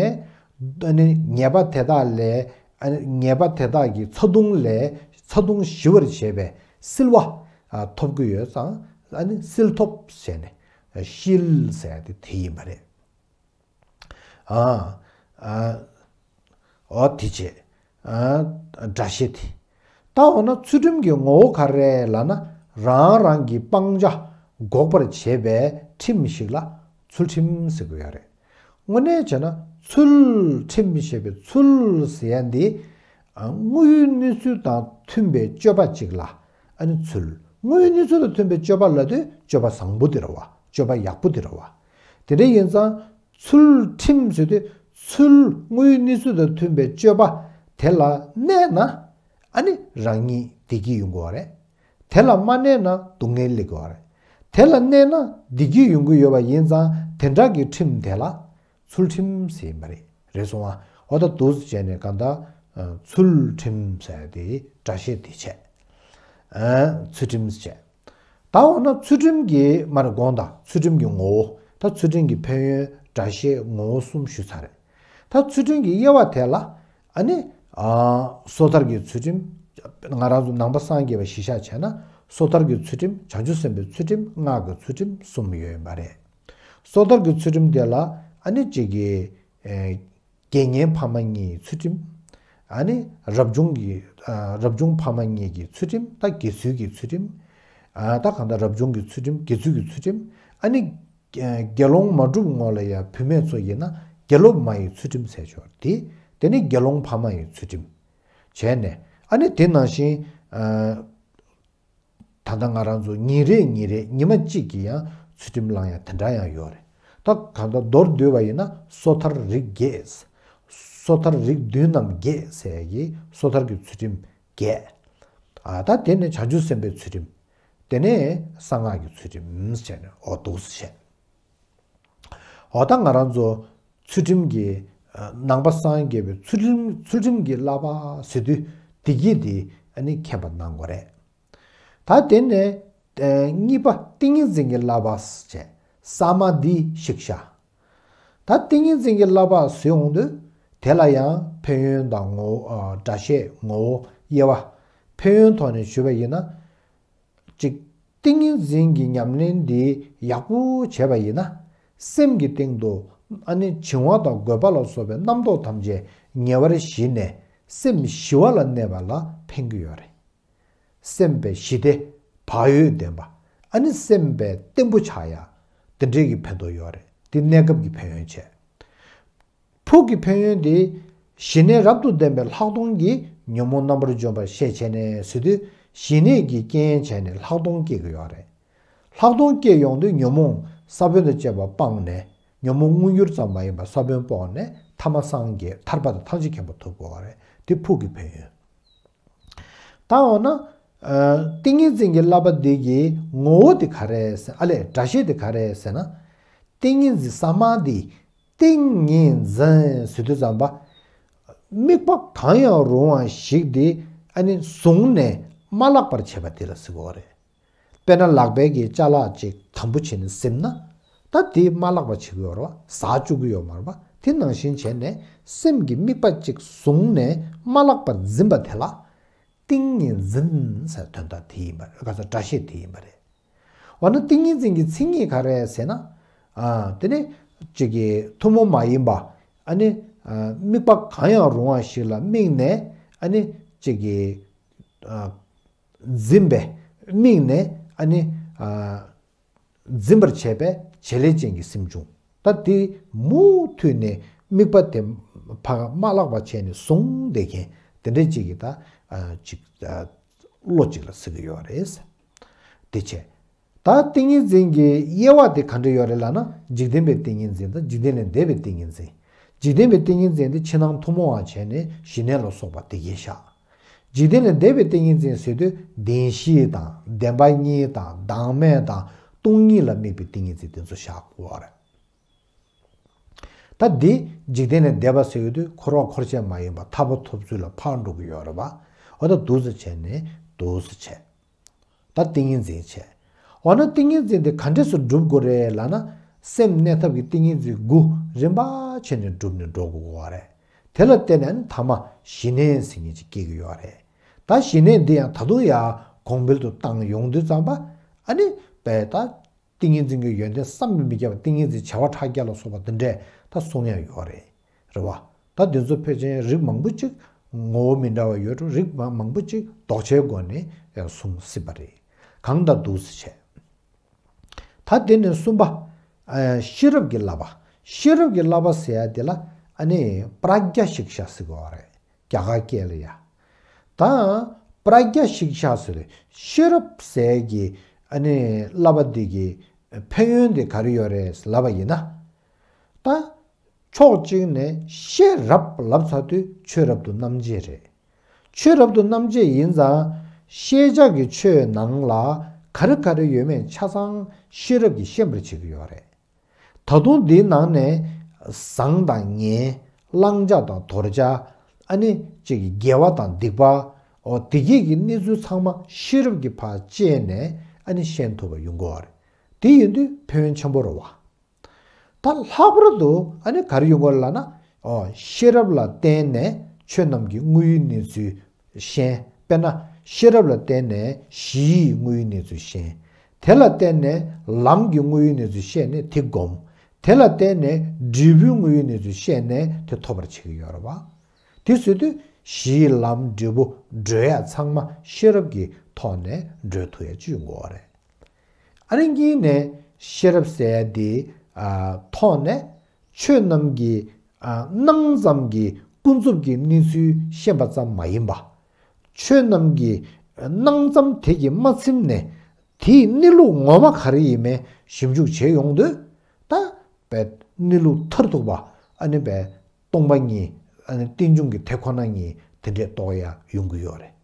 ཨ་ནི་ཉེས་པ་དེ་དག་ལས་ཨ་ནི་ཉེས་པ་དེ་དག་གི་ཚ་གདུང་ལས་ཚ་གདུང་ཞི་བར་བྱེད་པའི་བསིལ་བ་ཨ་ཐོབ་ཀྱི་ཡོད་ཙང་ཨ་ནི་བསིལ་ཐོབ་ཟེར་ནས་ཤཱི་ལ་ཟེར་ཡ་དེ་དེ་ཡིན་པ་རེད། ཨ་ཨ་འོ་དེ་བྱས། ཨ་སྒྲ་བཤད་དེ། ད་འོ་ན་ཚུལ་ཁྲིམས་ཀྱི་ངོ་བོ་ག་རེ་ལབ་ན་རང་རང་གི་སྤང་བྱ་འགོག་པར་བྱེད་པའི་ཁྲིམས་ཤིག་ལ་ཚུལ་ཁྲིམས་ཟེར་གྱི་ཡོད་རེད། དངོས་གནས་བྱས་ན་ཚུལ་ཁྲིམས་ཞེས་པའི་ཚུལ་ཟེར་ཡ་འདི་ཨ་དངོས་ཡོད་གནས་ཚུལ་དང་མཐུན་པའི་སྤྱོད་པ་ཅིག་ལ་ཨ་ནི་ཚུལ། དངོས་ཡོད་གནས་ཚུལ་དང་མཐུན་པའི་སྤྱོད་པ་ལབ་དུས་སྤྱོད་པ་བཟང་པོ་དེ་རེད་བ། སྤྱོད་པ་ཡག་པོ་དེ་རེད་བ། དེ་འདྲ་ཡིན་ཙང་ཚུལ་ཁྲིམས་ཟེར་དུས་ཚུལ་དངོས་ཡོད་གནས་ཚུལ་དང་མཐུན་པའི་སྤྱོད་པ་དེ་ལ་གནས་ན་ཨ་ནི་རང་ཉིད་བདེ་སྐྱིད་ཡོང་གི་ཡོད་རེད། དེ་ལ་མ་གནས་ན་སྡུག་བསྔལ་སླེབས་ཀྱི་ཡོད་རེད། དེ་ལ་གནས་ན་བདེ་སྐྱིད་ཡོང་གི་ཡོད་པ་ཡིན་ཙང་དེ་འདྲ་གི་ཁྲིམས་དེ་ལ་ཚུལ་ཁྲིམས་ཟེར་ཡིན་པ་རེད། རེད་སོང་ང་། འོ་ད་འདུག་སེ་བྱས་ནས་གང་ལྟར་ཨ་ཚུལ་ཁྲིམས་ཟེར་དེ་སྒྲ་བཤད་དེ་བྱས། ཨ་ཚུལ་ཁྲིམས་བྱས། ད་འོ་ན་ཚུལ་ཁྲིམས་ཀྱི་མར་དགོངས་དག་ཚུལ་ཁྲིམས་ཀྱི་ངོ་བོ། ད་ཚུལ་ཁྲིམས་ཀྱི་ཕན་ཡོན། སྒྲ་བཤད། ངོ་བོ་གསུམ་ཞུས་ཚར་རེད། ད་ཚུལ་ཁྲིམས་ཀྱི་དབྱེ་བ་དེ་ལ་ཨ་ནི་ཨ་སོ་ཐར་གྱི་ཚུལ་ཁྲིམས། ང་རང་ཚོ་ནང་པ་སངས་རྒྱས་པ་གཞི་བཞག་བྱས་ན་སོ་ཐར་གྱི་ཚུལ་ཁྲིམས། བྱང་ཆུབ་སེམས་དཔའི་ཚུལ་ཁྲིམས། སྔགས་ཀྱི་ཚུལ་ཁྲིམས་གསུམ་ཡོད་ཡིན་པ་རེད། སོ་ཐར་གྱི་ཚུལ་ཁྲིམས་དེ་ལ་ཨ་ནི་གཅིག་གི་ཨེ་དགེ་བསྙེན་ཕ་མ་གཉིས་ཚུལ་ཁྲིམས། ཨ་ནི་རབ་བྱུང་གི་ཨ་རབ་བྱུང་ཕ་མ་གཉིས་ཀྱི་ཚུལ་ཁྲིམས། ད་དགེ་ཚུལ་གྱི་ཚུལ་ཁྲིམས། ཨ་ད་གང་ལྟར་རབ་བྱུང་གི་ཚུལ་ཁྲིམས། དགེ་ཚུལ་གྱི་ཚུལ་ཁྲིམས། ཨ་ནི་ཨ་དགེ་སློང་མ་གྲུབ་སྔོན་ལ་ཡང་བུད་མེད་ཚོ་ཡིན་ན་དགེ་སློབ་མ་ཡི་ཚུལ་ཁྲིམས་ཟེར་ཆོག་དེ་དེ་ནི་དགེ་སློང་ཕ་མ་ཡི་ཚུལ་ཁྲིམས་བྱས་ནས། ཨ་ནི་དེ་ནང་བཞིན་ཨ་ད་ལྟ་ང་རང་ཚོ་ཉིན་རེ་ཉིན་རེ་ཉི་མ་གཅིག་གི་ཡང་ཚུལ་ཁྲིམས་བླང་ཡ་དེ་འདྲ་ཡང་ཡོད་རེད། ད་གང་ལྟར་མདོར་བསྡུས་པ་ཡིན་ན་སོ་ཐར་རིགས་བརྒྱད། སོ་ཐར་རིགས་བདུན་ནམ་བརྒྱད་ཟེར་ཡ་གི་སོ་ཐར་གྱི་ཚུལ་ཁྲིམས་བརྒྱད། ཨ་ད་དེ་ནས་བྱང་ཆུབ་སེམས་དཔའི་ཚུལ་ཁྲིམས། དེ་ནས་གསང་སྔགས་ཀྱི་ཚུལ་ཁྲིམས་བྱས་ནས་འོ་འདུག་སེ་བྱས། འོ་ད་ང་རང་ཚོ་ཚུལ་ཁྲིམས་ཀྱི་ཨ་ནང་པ་སངས་རྒྱས་པའི་ཚུལ་ཁྲིམས་ཚུལ་ཁྲིམས་ཀྱི་བསླབ་པ་ཟེར་དུས་བདེ་སྐྱིད་དེ་ཨ་ནི་མཁྱེན་པ་གནང་དགོས་རེད། ད་དེ་ནས་ཨ་གཉིས་པ་ཏིང་ངེ་འཛིན་གྱི་བསླབ་པ་བྱས། ས་མ་དྷི་ཤིག་ཤ། ད་ཏིང་ངེ་འཛིན་གྱི་བསླབ་པ་ཟེར་འོང་དུས་དེ་ལ་ཡང་ཕན་ཡོན་དང་ངོ་བོ་ཨ་སྒྲ་བཤད་ངོ་བོ་དབྱེ་བ། ཕན་ཡོན་ཐོག་ནས་ཞུས་པ་ཡིན་ན། གཅིག་ཏིང་ངེ་འཛིན་གྱི་ཉམས་ལེན་འདི་ཡག་པོ་བྱས་པ་ཡིན་ན། སེམས་ཀྱི་སྟེང་དུ་ཨ་ནི་བྱིང་བ་དང་རྒོད་པ་ལ་སོགས་པའི་རྣམ་རྟོག་ཐམས་ཅད་ཉེ་བར་ཞི་ནས་སེམས་ཞི་བ་ལ་གནས་པ་ལ་ཕན་གྱི་ཡོད་རེད། སེམས་པའི་ཞི་བདེ་བག་ཡོད་ལྡན་པ། ཨ་ནི་སེམས་པའི་བརྟན་པོ་ཆགས་ཡ། དེ་འདྲའི་གི་ཕན་ཐོགས་ཡོད་རེད། འདི་གནས་སྐབས་ཀྱི་ཕན་ཡོན་བྱས། ཕུགས་ཀྱི་ཕན་ཡོན་དེ། ཞི་གནས་རབ་ཏུ་ལྡན་པའི་ལྷག་མཐོང་གིས་ཉོན་མོངས་རྣམ་པར་འཇོམས་པར་ཤེས་བྱས་ནས་ཟེར་དུས། ཞི་གནས་ཀྱི་རྐྱེན་བྱས་ནས་ལྷག་མཐོང་སྐྱེ་གི་ཡོད་རེད། ལྷག་མཐོང་སྐྱེ་ཡོང་དུས་ཉོན་མོངས་ས་བོན་དང་བཅས་པ་སྤངས་ནས། ཉོན་མོངས་མངོན་གྱུར་ཙམ་མ་ཡིན་པར་ས་བོན་སྤོང་ནས་ཐ་མ་སངས་རྒྱས་ཐར་པ་དང་ཐམས་ཅད་མཁྱེན་པ་ཐོབ་དགོས་པ་རེད། དེ་ཕུགས་ཀྱི་ཕན་ཡོན། ད་འོ་ན། ཨ། ཏིང་ངེ་འཛིན་གྱི་བསླབ་པ་འདི་གི་ངོ་བོ་དེ་ག་རེ་རེད་ཟེར། ཨ་ལས། སྒྲ་བཤད་དེ་ག་རེ་རེད་ཟེར་ན། ཏིང་ངེ་འཛིན་ས་མ་སྟེ། ཏིང་ངེ་འཛིན་ཟེར་དུས་ཙམ་པ། དམིགས་པ་གང་ཡང་རུང་བ་ཞིག་དེ། ཨ་ནི་བཟུང་ནས་མ་བརླག་པར་བྱེད་པ་དེ་ལ་ཟེར་གྱི་ཡོད་རེད། དཔེར་ན་ལག་པའི་གི་ཅ་ལག་ཅིག་དམ་པོ་བྱས་ནས་ཟིན་ན། ད་དེ་མ་བརླག་པ་བྱེད་ཀྱི་ཡོད་རེད་བ། ཟག་བཅུག་གི་ཡོད་མ་རེད་བ། དེ་ནང་བཞིན་བྱས་ནས་སེམས་ཀྱི་དམིགས་པ་ཅིག་བཟུང་ནས་མ་བརླག་པར་འཛིན་པ་དེ་ལ། ཏིང་ངེ་འཛིན་ཟེར་དོན་དག་དེ་ཡིན་པ་རེད། ག་ས་སྒྲ་བཤད་དེ་ཡིན་པ་རེད། འོ་ན་ཏིང་ངེ་འཛིན་གྱི་མཚན་ཉིད་ག་རེ་ཟེར་ན། ཨ། དེ་ནི་ཅིག་གི་ཐུན་མོང་མ་ཡིན་པ། ཨ་ནི། ཨ། དམིགས་པ་གང་ཡང་རུང་བ་ཞིག་ལ་དམིགས་ནས། ཨ་ནི་ཅིག་གི། ཨ། འཛིན་པའི་དམིགས་ནས། ཨ་ནི། ཨ། འཛིན་པར་བྱེད་པའི་བྱེད་ལས་ཅན་གྱི་སེམས་བྱུང་། ད་དེ་མུ་མཐུད་ནས་དམིགས་པ་དེ་ཕར་མ་བརླག་པ་བྱས་ནས་བཟུང་བསྡད་མཁན་དེ་འདྲ་ཅིག་གི་ད། ཨ། ཅིག་ཨ། བློ་ཅིག་ལ་ཟེར་གྱི་ཡོད་རེད། དེ་བྱས། ད་ཏིང་ངེ་འཛིན་གྱི་དབྱེ་བ་དེ་ག་འདྲ་ཡོད་རེད་ལབ་ན། འཇིག་རྟེན་པའི་ཏིང་ངེ་འཛིན་དང་འཇིག་རྟེན་ལས་འདས་པའི་ཏིང་ངེ་འཛིན། འཇིག་རྟེན་པའི་ཏིང་ངེ་འཛིན་དེ་ཕྱི་ནང་ཐུན་མོང་བ་བྱས་ནས་ཞི་གནས་ལ་སོགས་པ་དེ་གས་བཞག་འཇིག་རྟེན་ལས་འདས་པའི་ཏིང་ངེ་འཛིན་ཟེར་དུས་བདེན་བཞི་དང་བདེན་པ་གཉིས་དང་བདག་མེད་དང་སྟོང་ཉིད་ལ་དམིགས་པའི་ཏིང་ངེ་འཛིན་དེ་ཚོ་བཞག་དགོས་པ་རེད། ད་འདི་འཇིག་རྟེན་ལས་འདས་པ་ཟེར་ཡོང་དུས་འཁོར་བ་འཁོར་བཅས་མ་ཡིན་པ་ཐར་པ་ཐོབ་ཚུལ་ལ་ཕར་འགྲོ་གི་ཡོད་རེད་པ། འོ་ད་འདུག་སེ་བྱས་ནས་འདུག་སེ་བྱས། ད་ཏིང་ངེ་འཛིན་བྱས། འོ་ན་ཏིང་ངེ་འཛིན་དེ་ག་འདྲས་སུ་སྒྲུབ་དགོས་རེད་ལབ་ན། སེམས་གནས་ཐབས་ཀྱི་ཏིང་ངེ་འཛིན་དགུ་རིམ་པ་བྱས་ནས་སྒྲུབ་ནས་འགྲོ་དགོས་པ་རེད། དེ་ལ་བརྟེན་ནས་ཨ་ནི་ཐ་མ་ཞི་གནས་ཟེར་མཁན་ཅིག་སྐྱེ་གི་ཡོད་རེད། ད་ཞི་གནས་འདི་ཡང་ད་དུང་ཡར་གོང་འཕེལ་དུ་བཏང་ཡོང་དུས་ཙམ་པ། ཨ་ནི་དཔེ་ད་ཏིང་ངེ་འཛིན་གྱི་ཡོན་ཏན་བསམ་གྱིས་མི་ཁྱབ་པ། ཏིང་ངེ་འཛིན་བྱེ་བ་ཕྲག་བརྒྱ་ལ་སོགས་པ་འདི་འདྲས་ད་གསུང་ཡ་ཡོད་རེད། རེད་བ། ད་འདི་ཚོ་ཕལ་ཆེར་རིགས་མང་པོ་ཅིག་ངོ་བོ་མི་འདྲ་བ་ཡོད་འགྲོ། རིགས་མང་མང་པོ་ཅིག་ལྡོག་ཆའི་སྒོ་ནས་ཡང་གསུང་སྲིད་པ་རེད། གང་ལྟར་འདུག་སེ་བྱས། ད་དེ་ནས་གསུམ་པ། ཨ། ཤེས་རབ་ཀྱི་བསླབ་པ། ཤེས་རབ་ཀྱི་བསླབ་པ་ཟེར་ཡ་དེ་ལ། ཨ་ནི་པྲཛྙཱ་ཤིཀྵ་ཟེར་གྱི་ཡོད་རེད། རྒྱ་གར་སྐད་ལ་ཡ། ད་པྲཛྙཱ་ཤིཀྵ་ཟེར་དུས་ཤེས་རབ་ཟེར་གྱི། ཨ་ནི་བསླབ་པ་འདི་གི་ཕན་ཡོན་དེ་ག་རེ་ཡོད་རེད་ལབ་པ་ཡིན་ན། ད་ཕྱོགས་གཅིག་ནས་ཤེས་རབ་ལབ་ཚར་དུས་ཆོས་རབ་ཏུ་རྣམ་འབྱེད་རེད། ཆོས་རབ་ཏུ་རྣམ་འབྱེད་ཡིན་ཙང་། ཤེས་བྱ་གི་ཆོས་ནང་ལ་ག་རེ་ག་རེ་ཡོད་མེད་ཆ་ཚང་ཤེས་རབ་ཀྱིས་ཤེས་པར་བྱེད་ཀྱི་ཡོད་རེད། ད་དུང་འདིའི་ནང་ནས་བཟང་དང་ངན། བླང་བྱ་དང་དོར་བྱ། ཨ་ནི་ཅིག་དགེ་བ་དང་སྡིག་པ། འོ་དེ་གས་ཀྱི་གནས་ཚུལ་ཚང་མ་ཤེས་རབ་ཀྱིས་ཕར་དཔྱད་ནས་ཨ་ནི་ཤེས་ཐུབ་པ་ཡོང་གི་ཡོད་རེད། དེ་ཡིན་དུས་ཕན་ཡོན་ཆེན་པོ་རེད་བ། ད་ལྷག་པར་དུ་ཨ་ནི་ག་རེ་ཡོང་གི་ཡོད་རེད་ལབ་ན། འོ་ཤེས་རབ་ལ་བརྟེན་ནས་ཆོས་རྣམས་ཀྱི་དངོས་ཡུལ་གནས་ཚུལ་ཤེས། དཔེར་ན་ཤེས་རབ་ལ་བརྟེན་ནས་གཞིའི་དངོས་ཡུལ་གནས་ཚུལ་ཤེས། དེ་ལ་བརྟེན་ནས་ལམ་གྱི་དངོས་ཡུལ་གནས་ཚུལ་ཤེས་ནས་དེ་སྒོམ། དེ་ལ་བརྟེན་ནས་འབྲས་བུའི་དངོས་ཡུལ་གནས་ཚུལ་ཤེས་ནས་དེ་ཐོབ་པར་བྱེད་ཀྱི་ཡོད་རེད་བ། དེ་ཟེར་དུས་གཞིའི་ལམ་འབྲས་བུ་བགྲོད་ཡ་ཚང་མ་ཤེས་རབ་ཀྱི་ཐོག་ནས་བགྲོད་ཐུབ་ཡ་ཅིག་ཡོང་གི་ཡོད་རེད། ཨ་ནི་གཉིས་ནས་ཤེས་རབ་ཟེར་ཡ་དེ། ཨ། ཐོག་ནས་ཆོས་རྣམས་ཀྱི། ཨ། སྣང་ཙམ་གྱི་ཀུན་རྫོབ་ཀྱི་གནས་ཚུལ་ཤེས་པ་ཙམ་མ་ཡིན་པ། ཆོས་རྣམས་ཀྱི་སྣང་ཙམ་དེ་གིས་མ་ཚིམ་ནས་དེའི་གནས་ལུགས་ངོ་མ་ག་རེ་ཡིན་མིན་ཞིབ་འཇུག་བྱེད་ཡོང་དུས། ད་དཔེ་གནས་ལུགས་མཐར་ཐུག་པ། ཨ་ནི་དཔེ་སྟོང་པ་ཉིད། ཨ་ནི་རྟེན་འབྱུང་གི་དེ་ཁོ་ན་ཉིད་དེ་འདྲས་རྟོགས་ཡ་ཡོང་གི་ཡོད་རེད།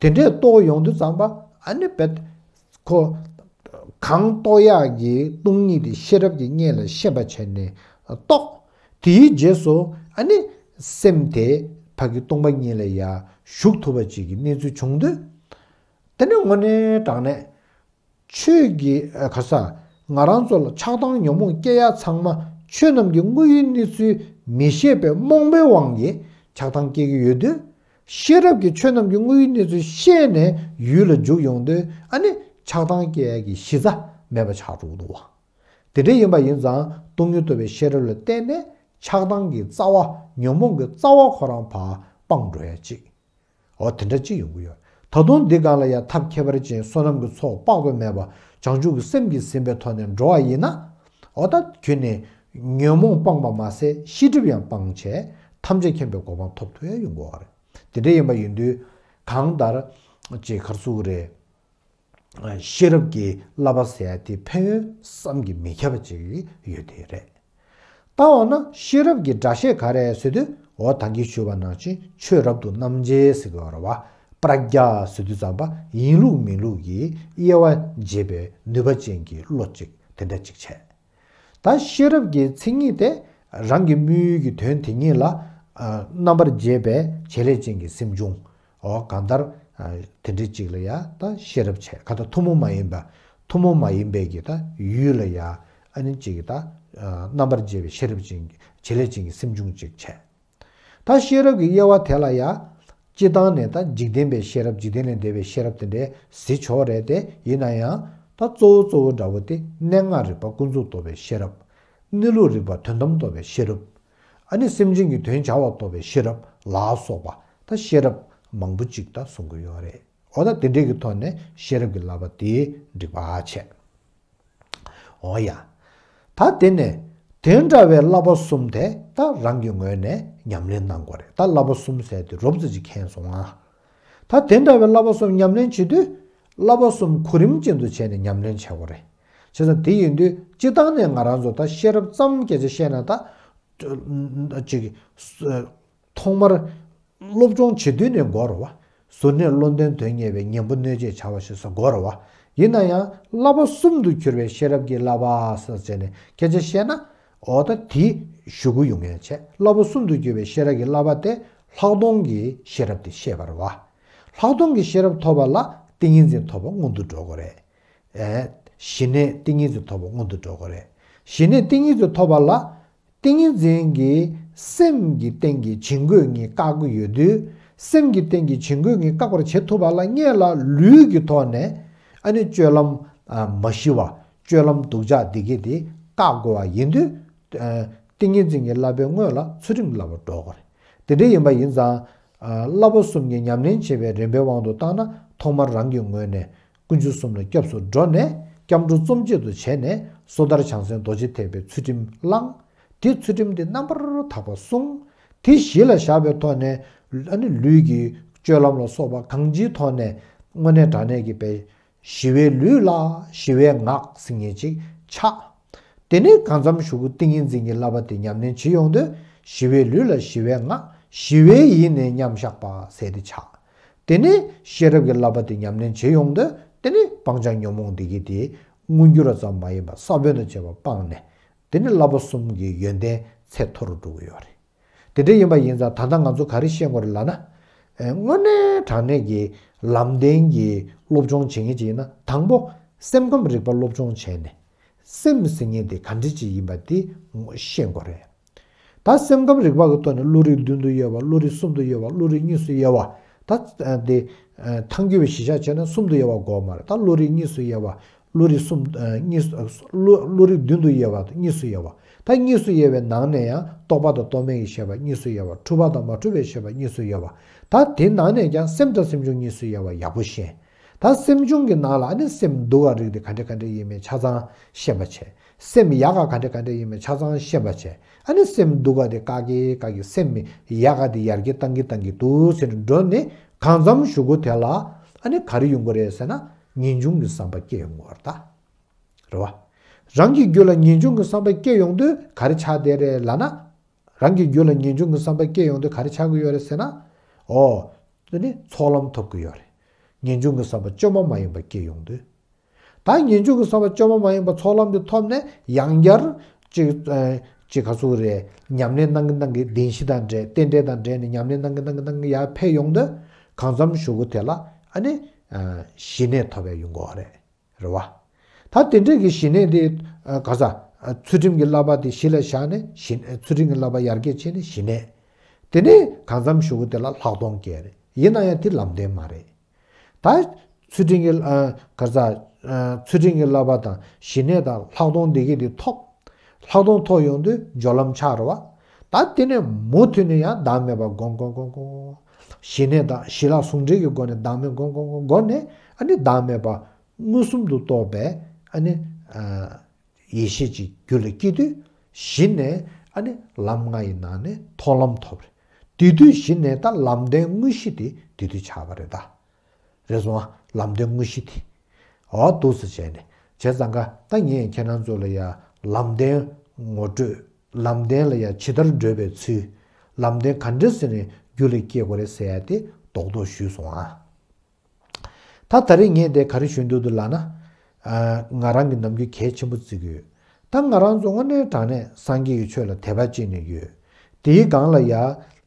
དེ་འདྲས་རྟོགས་ཡོང་དུས་ཙམ་པ། ཨ་ནི་དཔེ་ཁོ་གང་རྟོགས་ཡག་གི་སྟོང་ཉིད་དེ་ཤེས་རབ་ཀྱིས་སྔོན་ལ་ཤེས་པ་བྱས་ནས་རྟོགས། དེའི་རྗེས་སུ་ཨ་ནི་སེམས་དེ་ཕ་གི་སྟོང་པ་ཉིད་ལ་ཡར་ཞུགས་ཐུབ་པ་ཅིག་གི་གནས་ཚུལ་བྱུང་དུས། དེ་ནི་དངོས་གནས་དྲང་གནས་ཆོས་ཀྱི། ཨ། ག་ས། ང་རང་ཚོ་ལ་ཆགས་སྡང་ཉོན་མོངས་སྐྱེ་ཡ་ཚང་མ་ཆོས་རྣམས་ཀྱི་དངོས་ཡུལ་གནས་ཚུལ་མི་ཤེས་པའི་རྨོངས་པའི་དབང་གིས་ཆགས་སྡང་སྐྱེ་གི་ཡོད་དུས། ཤེས་རབ་ཀྱིས་ཆོས་རྣམས་ཀྱི་དངོས་ཡུལ་གནས་ཚུལ་ཤེས་ནས་ཡུལ་ལ་འཇུག་ཡོང་དུས། ཨ་ནི་ཆགས་སྡང་སྐྱེ་ཡ་གི་གཞི་རྩ་མེད་པ་ཆགས་འགྲོ་གི་འདུག་བ། དེ་འདྲ་ཡིན་པ་ཡིན་ཙང་སྟོང་ཉིད་རྟོགས་པའི་ཤེས་རབ་ལ་བརྟེན་ནས་ཆགས་སྡང་གི་རྩ་བ། ཉོན་མོངས་ཀྱི་རྩ་བ་ཁོ་རང་ཕར་སྤངས་འགྲོ་ཡ་ཅིག་འོ་དེ་འདྲ་ཅིག་ཡོང་གི་ཡོད། ད་དུང་འདི་སྒང་ལ་ཡང་ཐབས་ཁྱད་པར་ཅན་བསོད་ནམས་ཀྱི་ཚོགས་དཔག་ཏུ་མེད་པ་བྱང་ཆུབ་ཀྱི་སེམས་ཀྱིས་ཟིན་པའི་ཐོག་ནས་འགྲོ་བ་ཡིན་ན། འོ་ད་ཁྱོད་ནི་ ཉོན་མོངས་སྤངས་པ་མ་ཟད་ཤེས་སྒྲིབ་ཡང་སྤངས་བྱས་ཐམས་ཅད་མཁྱེན་པའི་གོ་འཕང་ཐོབ་ཐུབ་ཡ་ཡོང་དགོས་པ་རེད། དེ་འདྲ་ཡིན་པ་ཡིན་དུས་གང་ལྟར་ཅིག་ག་རེ་ཟེར་དགོས་རེད། ཤེས་རབ་ཀྱི་བསླབ་པ་ཟེར་ཡ་དེ་ཕན་ཡོན་བསམ་གྱིས་མི་ཁྱབ་པ་ཅིག་ཡོད་དེ་རེད། ད་འོ་ན་ཤེས་རབ་ཀྱི་སྒྲ་བཤད་ག་རེ་ཟེར་དུས་འོ་ད་གིན་ཞུས་པ་ནང་བཞིན་ཆོས་རབ་ཏུ་རྣམ་འབྱེད་ཟེར་གྱི་ཡོད་རེད་བ། པྲཛྙཱ་ཟེར་དུས་ཙམ་པ་ཡིན་ལུགས་མིན་ལུགས་ཀྱི་དབྱེ་བ་འབྱེད་པའི་ནུས་པ་ཅན་གྱི་བློ་ཅིག་དེ་འདྲ་ཅིག་བྱས། ད་ཤེས་རབ་ཀྱི་མཚན་ཉིད་དེ་རང་གི་དམིགས་ཡུལ་གྱི་དོན་དེ་ཉིད་ལ་རྣམ་པར་འབྱེད་པའི་བྱེད་ལས་ཅན་གྱི་སེམས་བྱུང་། འོ་གང་ལྟར་དེ་འདྲའི་ཅིག་ལ་ཡ་ད་ཤེས་རབ་བྱས། གང་ལྟར་ཐུན་མོང་མ་ཡིན་པ་ཐུན་མོང་མ་ཡིན་པའི་གི་ད་ཡུལ་ལ་ཡ་ཨ་ནི་ཅིག་ད་རྣམ་པར་འབྱེད་པའི་ཤེས་རབ་ཅན་གྱི་བྱེད་ལས་ཅན་གྱི་སེམས་བྱུང་ཅིག་བྱས། ད་ཤེས་རབ་ཀྱི་དབྱེ་བ་དེ་ལ་ཡ། སྤྱིར་བཏང་ནས་ད་འཇིག་རྟེན་པའི་ཤེས་རབ་འཇིག་རྟེན་ལས་འདས་པའི་ཤེས་རབ་དེ་འདྲའི་གཟིགས་ཆོག་རེད་དེ་ཡིན་ན་ཡང་ད་གཙོ་བོ་གཙོ་བོ་འདྲ་བོ་དེ་གནས་ལྔ་རིག་པ་ཀུན་རྫོབ་རྟོགས་པའི་ཤེས་རབ། གནས་ལུགས་རིག་པ་དོན་དམ་རྟོགས་པའི་ཤེས་རབ། ཨ་ནི་སེམས་ཅན་གྱི་དོན་བྱ་བ་རྟོགས་པའི་ཤེས་རབ་ལ་སོགས་པ་ད་ཤེས་རབ་མང་པོ་ཅིག་ད་གསུང་གི་ཡོད་རེད། འོ་ད་དེ་འདྲའི་གི་ཐོག་ནས་ཤེས་རབ་ཀྱི་བསླབ་པ་དེ་འགྲིག་པ་བྱས། འོ་ཡ། ད་དེ་ནས་དེ་འདྲ་བའི་བསླབ་པ་གསུམ་དེ་ད་རང་གི་ངོས་ནས་ཉམས་ལེན་གནང་དགོས་རེད། ད་བསླབ་པ་གསུམ་ཟེར་དེ་རོབ་ཙམ་ཅིག་མཁྱེན་སོང་ང་། ད་དེ་འདྲ་བའི་བསླབ་པ་གསུམ་ཉམས་ལེན་བྱེད་དུས་བསླབ་པ་གསུམ་གོ་རིམ་ཅན་དུ་བྱས་ནས་ཉམས་ལེན་བྱེད་དགོས་རེད། བྱས་ཙང་དེ་ཡིན་དུས་སྤྱིར་བཏང་ནས་ང་རང་ཚོ་ད་ཤེས་རབ་ཙམ་སྐད་ཆ་བཤད་ན་ད་ཅིག་ཐོག་མར་སློབ་སྦྱོང་བྱེད་དུས་ནས་འགོར་བ། གཟུར་གནས་བློ་ལྡན་དོན་གཉེར་བའི་གཉེན་པོ་གནོད་བྱེད་བྱ་བ་ཞེས་སོགས་འགོར་བ། ཡིན་ན་ཡང་བསླབ་པ་གསུམ་དུ་གྱུར་པའི་ཤེས་རབ་ཀྱི་བསླབ་པ་ཟེར་བྱས་ནས་སྐད་ཆ་བཤད་ན། འོ་ད་དེ་ཞུ་གི་ཡོང་ཡ་བྱས། བསླབ་པ་གསུམ་དུ་གྱུར་པའི་ཤེས་རབ་ཀྱི་བསླབ་པ་དེ་ལྷག་མཐོང་གི་ཤེས་རབ་དེ་བཤད་པ་རེད་བ། ལྷག་མཐོང་གི་ཤེས་རབ་ཐོབ་པ་ལ་ཏིང་ངེ་འཛིན་ཐོབ་པ་སྔོན་དུ་འགྲོ་དགོས་རེད། ཨེ། ཞི་གནས་ཏིང་ངེ་འཛིན་ཐོབ་པ་སྔོན་དུ་འགྲོ་དགོས་རེད། ཞི་གནས་ཏིང་ངེ་འཛིན་ཐོབ་པ་ལ། ཏིང་ངེ་འཛིན་གྱིས་སེམས་ཀྱི་སྟེང་གི་བྱིང་རྒོད་གཉིས་བཀག་གི་ཡོད་དུས། སེམས་ཀྱི་སྟེང་གི་བྱིང་རྒོད་གཉིས་བཀག་པར་བྱེད་ཐུབ་པ་ལ་སྔོན་ལ་ལུས་ཀྱི་ཐོག་ནས་ཨ་ནི་སྤྱོད་ལམ་མ་ཞི་བ། སྤྱོད་ལམ་སྡུག་ཅག་འདི་གས་དེ་བཀག་དགོས་པ་ཡིན་དུས། ཏིང་ངེ་འཛིན་གྱི་བསླབ་པའི་སྔོན་ལ་ཚུལ་ཁྲིམས་ཀྱི་བསླབ་པ་འགྲོ་དགོས་རེད། དེ་འདྲ་ཡིན་པ་ཡིན་ཙང་། བསླབ་པ་གསུམ་གྱི་ཉམས་ལེན་བྱེད་པའི་རིམ་པའི་དབང་དུ་བཏང་ན་ཐོག་མར་རང་གི་ངོས་ནས། ཀུན་སྤྱོད་གསུམ་ལ་སྐྱབས་སུ་འགྲོ་ནས་སྐྱབས་འགྲོ་རྩོམ་གཅིག་ཏུ་བྱས་ནས་སོ་ཐར་བྱང་སེམས་རྡོ་རྗེ་ཐེག་པའི་ཚུལ་ཁྲིམས་བླངས། དེ་ཚུལ་ཁྲིམས་དེ་རྣམ་པར་དག་པ་བསྲུང་། དེ་གཞི་ལ་བཞག་པའི་ཐོག་ནས་ཨ་ནི་ལུས་ཀྱི་སྤྱོད་ལམ་ལ་སོགས་པ་གང་ཅིའི་ཐོག་ནས་དངོས་གནས་དྲང་གནས་ཀྱི་པའི་ཞི་བའི་ལུས་ལ་ཞི་བའི་ངག་ཟེར་མཁན་ཅིག་ཆགས། དེ་ནས་གང་འཚམ་གཞུག་གུ་ཏིང་ངེ་འཛིན་གྱི་བསླབ་པ་དེ་ཉམས་ལེན་བྱེད་ཡོང་དུས་ཞི་བའི་ལུས་ལ་ཞི་བའི་ངག་ཞི་བའི་ཡིད་ནི་མཉམ་བཞག་པ་ཟེར་དེ་ཆགས། དེ་ནས་ཤེས་རབ་ཀྱི་བསླབ་པ་དེ་ཉམས་ལེན་བྱེད་ཡོང་དུས་དེ་ནས་སྤང་བྱ་ཉོན་མོངས་འདི་གི་དེ་མངོན་གྱུར་བ་ཙམ་མ་ཡིན་པར་ས་བོན་དང་བཅས་པ་སྤངས་ནས་དེ་ནས་བསླབ་པ་གསུམ་གྱི་ཡོན་ཏན་ཚད་མཐོ་རུ་འགྲོ་གི་ཡོད་རེད། དེ་འདྲ་ཡིན་པ་ཡིན་ཙང་ད་ལྟ་ང་ཚོ་ག་རེ་ཤེས་དགོས་རེད་ལབ་ན། དངོས་གནས་དྲང་གནས་ཀྱི་ལམ་བདེན་གྱི་སློབ་སྦྱོང་བྱེད་མཁན་ཅིག་ཡིན་ན་དང་པོ་སེམས་ཁམས་རིག་པ་སློབ་སྦྱོང་བྱས་ནས་སེམས་ཟེར་མཁན་དེ་ག་འདྲ་ཅིག་ཡིན་པ་དེ་ཤེས་དགོས་རེད། ད་སེམས་ཁམས་རིག་པ་གི་ཐོག་ནས་བློ་རིག་མདུན་དུ་ཡོད་པ། བློ་རིག་གསུམ་དུ་ཡོད་པ། བློ་རིག་གཉིས་སུ་དབྱེ་བ། ད་དེ་ཐལ་འགྱུར་བའི་གཞི་བཞག་བྱས་ན་གསུམ་དུ་དབྱེ་བ་དགོས་མ་རེད། ད་བློ་རིག་གཉིས་སུ་དབྱེ་བ། བློ་རིག་གསུམ་གཉིས་བློ་བློ་རིག་མདུན་དུ་དབྱེ་བ་དང་གཉིས་སུ་དབྱེ་བ། ད་གཉིས་སུ་དབྱེ་བའི་ནང་ནས་ཡང་རྟོག་པ་དང་རྟོག་མེད་ཀྱི་ཤེས་པ་གཉིས་སུ་དབྱེ་བ། འཁྲུལ་པ་དང་མ་འཁྲུལ་བའི་ཤེས་པ་གཉིས་སུ་དབྱེ་བ། ད་དེ་ནང་ནས་ཀྱང་སེམས་དང་སེམས་བྱུང་གཉིས་སུ་དབྱེ་བ་ཡག་པོ་ཤེས། ད་སེམས་བྱུང་གི་ནང་ལ་ཨ་ནི་སེམས་སྡུག་ག་རིགས་དེ་ག་འདྲ་ག་འདྲ་ཡིན་མིན་ཆ་ཚང་ཤེས་པ་བྱས། སེམས་ཡག་ག་ག་འདྲ་ག་འདྲ་ཡིན་མིན་ཆ་ཚང་ཤེས་པ་བྱས། ཨ་ནི་སེམས་སྡུག་ག་དེ་བཀག་གི་བཀག་གི་སེམས་ཡག་ག་དེ་ཡར་རྒྱས་བཏང་གི་བཏང་གི་འདུག་ཟེར་འགྲོ་ནས་གང་འཚམ་གཞུག་གུ་དེ་ལ་ཨ་ནི་ག་རེ་ཡོང་གི་རེད་ཟེར་ན་ངེས་འབྱུང་གི་བསམ་པ་སྐྱེ་ཡོང་གི་ཡོད་རེད་ད། རེད་བ། རང་གི་རྒྱུད་ལ་ངེས་འབྱུང་གི་བསམ་པ་སྐྱེ་ཡོང་དུས་ག་རེ་ཆགས་བསྡད་རེད་ལབ་ན། རང་གི་རྒྱུད་ལ་ངེས་འབྱུང་གི་བསམ་པ་སྐྱེ་ཡོང་དུས་ག་རེ་ཆགས་ཀྱི་ཡོད་རེད་ཟེར་ན། འོ། དེ་ནི་ཚོགས་ལམ་ཐོབ་ཀྱི་ཡོད་རེད། ངེས་འབྱུང་གི་བསམ་པ་བཅོས་མ་མ་ཡིན་པ་སྐྱེ་ཡོང་དུས། ད་ངེས་འབྱུང་གི་བསམ་པ་བཅོས་མ་མ་ཡིན་པ་ཚོགས་ལམ་དེ་ཐོབ་ནས་ཡང་བསྐྱར་ཅིག་ཅིག་ག་ཚོད་རེད། ཉམས་ལེན་གནང་གི་གནང་གི་བདེན་བཞི་དང་འབྲེལ་རྟེན་འབྲེལ་དང་འབྲེལ་ནས་ཉམས་ལེན་གནང་གི་གནང་གི་གནང་གི་ཡར་འཕེལ་ཡོང་དུས་གང་འཚམ་གཞུག་གུ་དེ་ལ་ཨ་ནི་ཞི་གནས་ཐོབ་ཡ་ཡོང་གི་ཡོད་རེད། རེད་བ། ད་དེ་འདྲས་ཀྱི་ཞི་གནས་དེ་ག་ས་ཚུལ་ཁྲིམས་ཀྱི་བསླབ་པ་དེ་གཞི་ལ་བཞག་ནས་ཞི་ཚུལ་ཁྲིམས་ཀྱི་བསླབ་པ་ཡར་རྒྱས་བྱས་ནས་ཞི་གནས། དེ་ནས་གང་འཚམ་གཞུག་གུ་དེ་ལ་ལྷག་མཐོང་སྐྱེ་རེད། ཡིན་ན་ཡང་དེ་ལམ་བདེན་མ་རེད། ད་ཚུལ་ཁྲིམས་ཀྱི་ག་ས་ཚུལ་ཁྲིམས་ཀྱི་བསླབ་པ་དང་ཞི་གནས་དང་ལྷག་མཐོང་དེ་གས་དེ་ཐོབ། ལྷག་མཐོང་ཐོབ་ཡོང་དུས་སྦྱོར་ལམ་ཆགས་རེད་བ། ད་དེ་ནས་མུ་མཐུད་ནས་ཡང་བདག་མེད་པ་སྒོམ་སྒོམ་སྒོམ་སྒོམ། ཞི་གནས་དང་ཞི་ལྷག་ཟུང་འབྲེལ་གྱི་སྒོ་ནས་བདག་མེད་སྒོམ་སྒོམ་སྒོམ་སྒོམ་ནས་ཨ་ནི་བདག་མེད་པ། མངོན་སུམ་དུ་རྟོགས་པའི་ཨ་ནི་ཡེ་ཤེས་ཀྱི་རྒྱུད་ལ་སྐྱེ་དུས་ གཞི་ནས་ཨ་ནི་ལམ་ལྔ་ཡི་ནང་ནས་མཐོང་ལམ་ཐོབ་རེད། དེ་དུས་གཞི་ནས་ད་ལམ་བདེན་དངོས་གཞི་དེ་དེ་དུས་ཆགས་པ་རེད་ད། རེད་སོང་ཨ། ལམ་བདེན་དངོས་གཞི་དེ། འོ་འདུག་སེ་བྱས་ནས་བྱས་ཙང་ཀ་ད་ངས་ཁྱེད་རང་ཚོ་ལ་ཡ་ལམ་བདེན་ངོ་སྤྲོད། ལམ་བདེན་ལ་ཡ་ཇི་ལྟར་བགྲོད་པའི་ཚུལ། ལམ་བདེན་ག་འདྲ་ཟེར་ནས་རྒྱུད་ལ་སྐྱེ་དགོས་རེད་ཟེར་ཡ་དེ་རྡོག་རྡོག་ཞུས་སོང་ཨ། ད་ད་རེས་ངས་དེ་ག་རེ་ཞུ་འདོད་འདུག་ལབ་ན། ཨ། ང་རང་གི་ནམ་རྒྱུན་གལ་ཆེན་པོ་བརྩི་གི་ཡོད། ད་ང་རང་ཚོ་དངོས་གནས་དྲང་གནས་སངས་རྒྱས་ཀྱི་ཆོས་ལ་དད་པ་བྱེད་ནས་ཡོད། དེའི་སྒང་ལ་ཡ།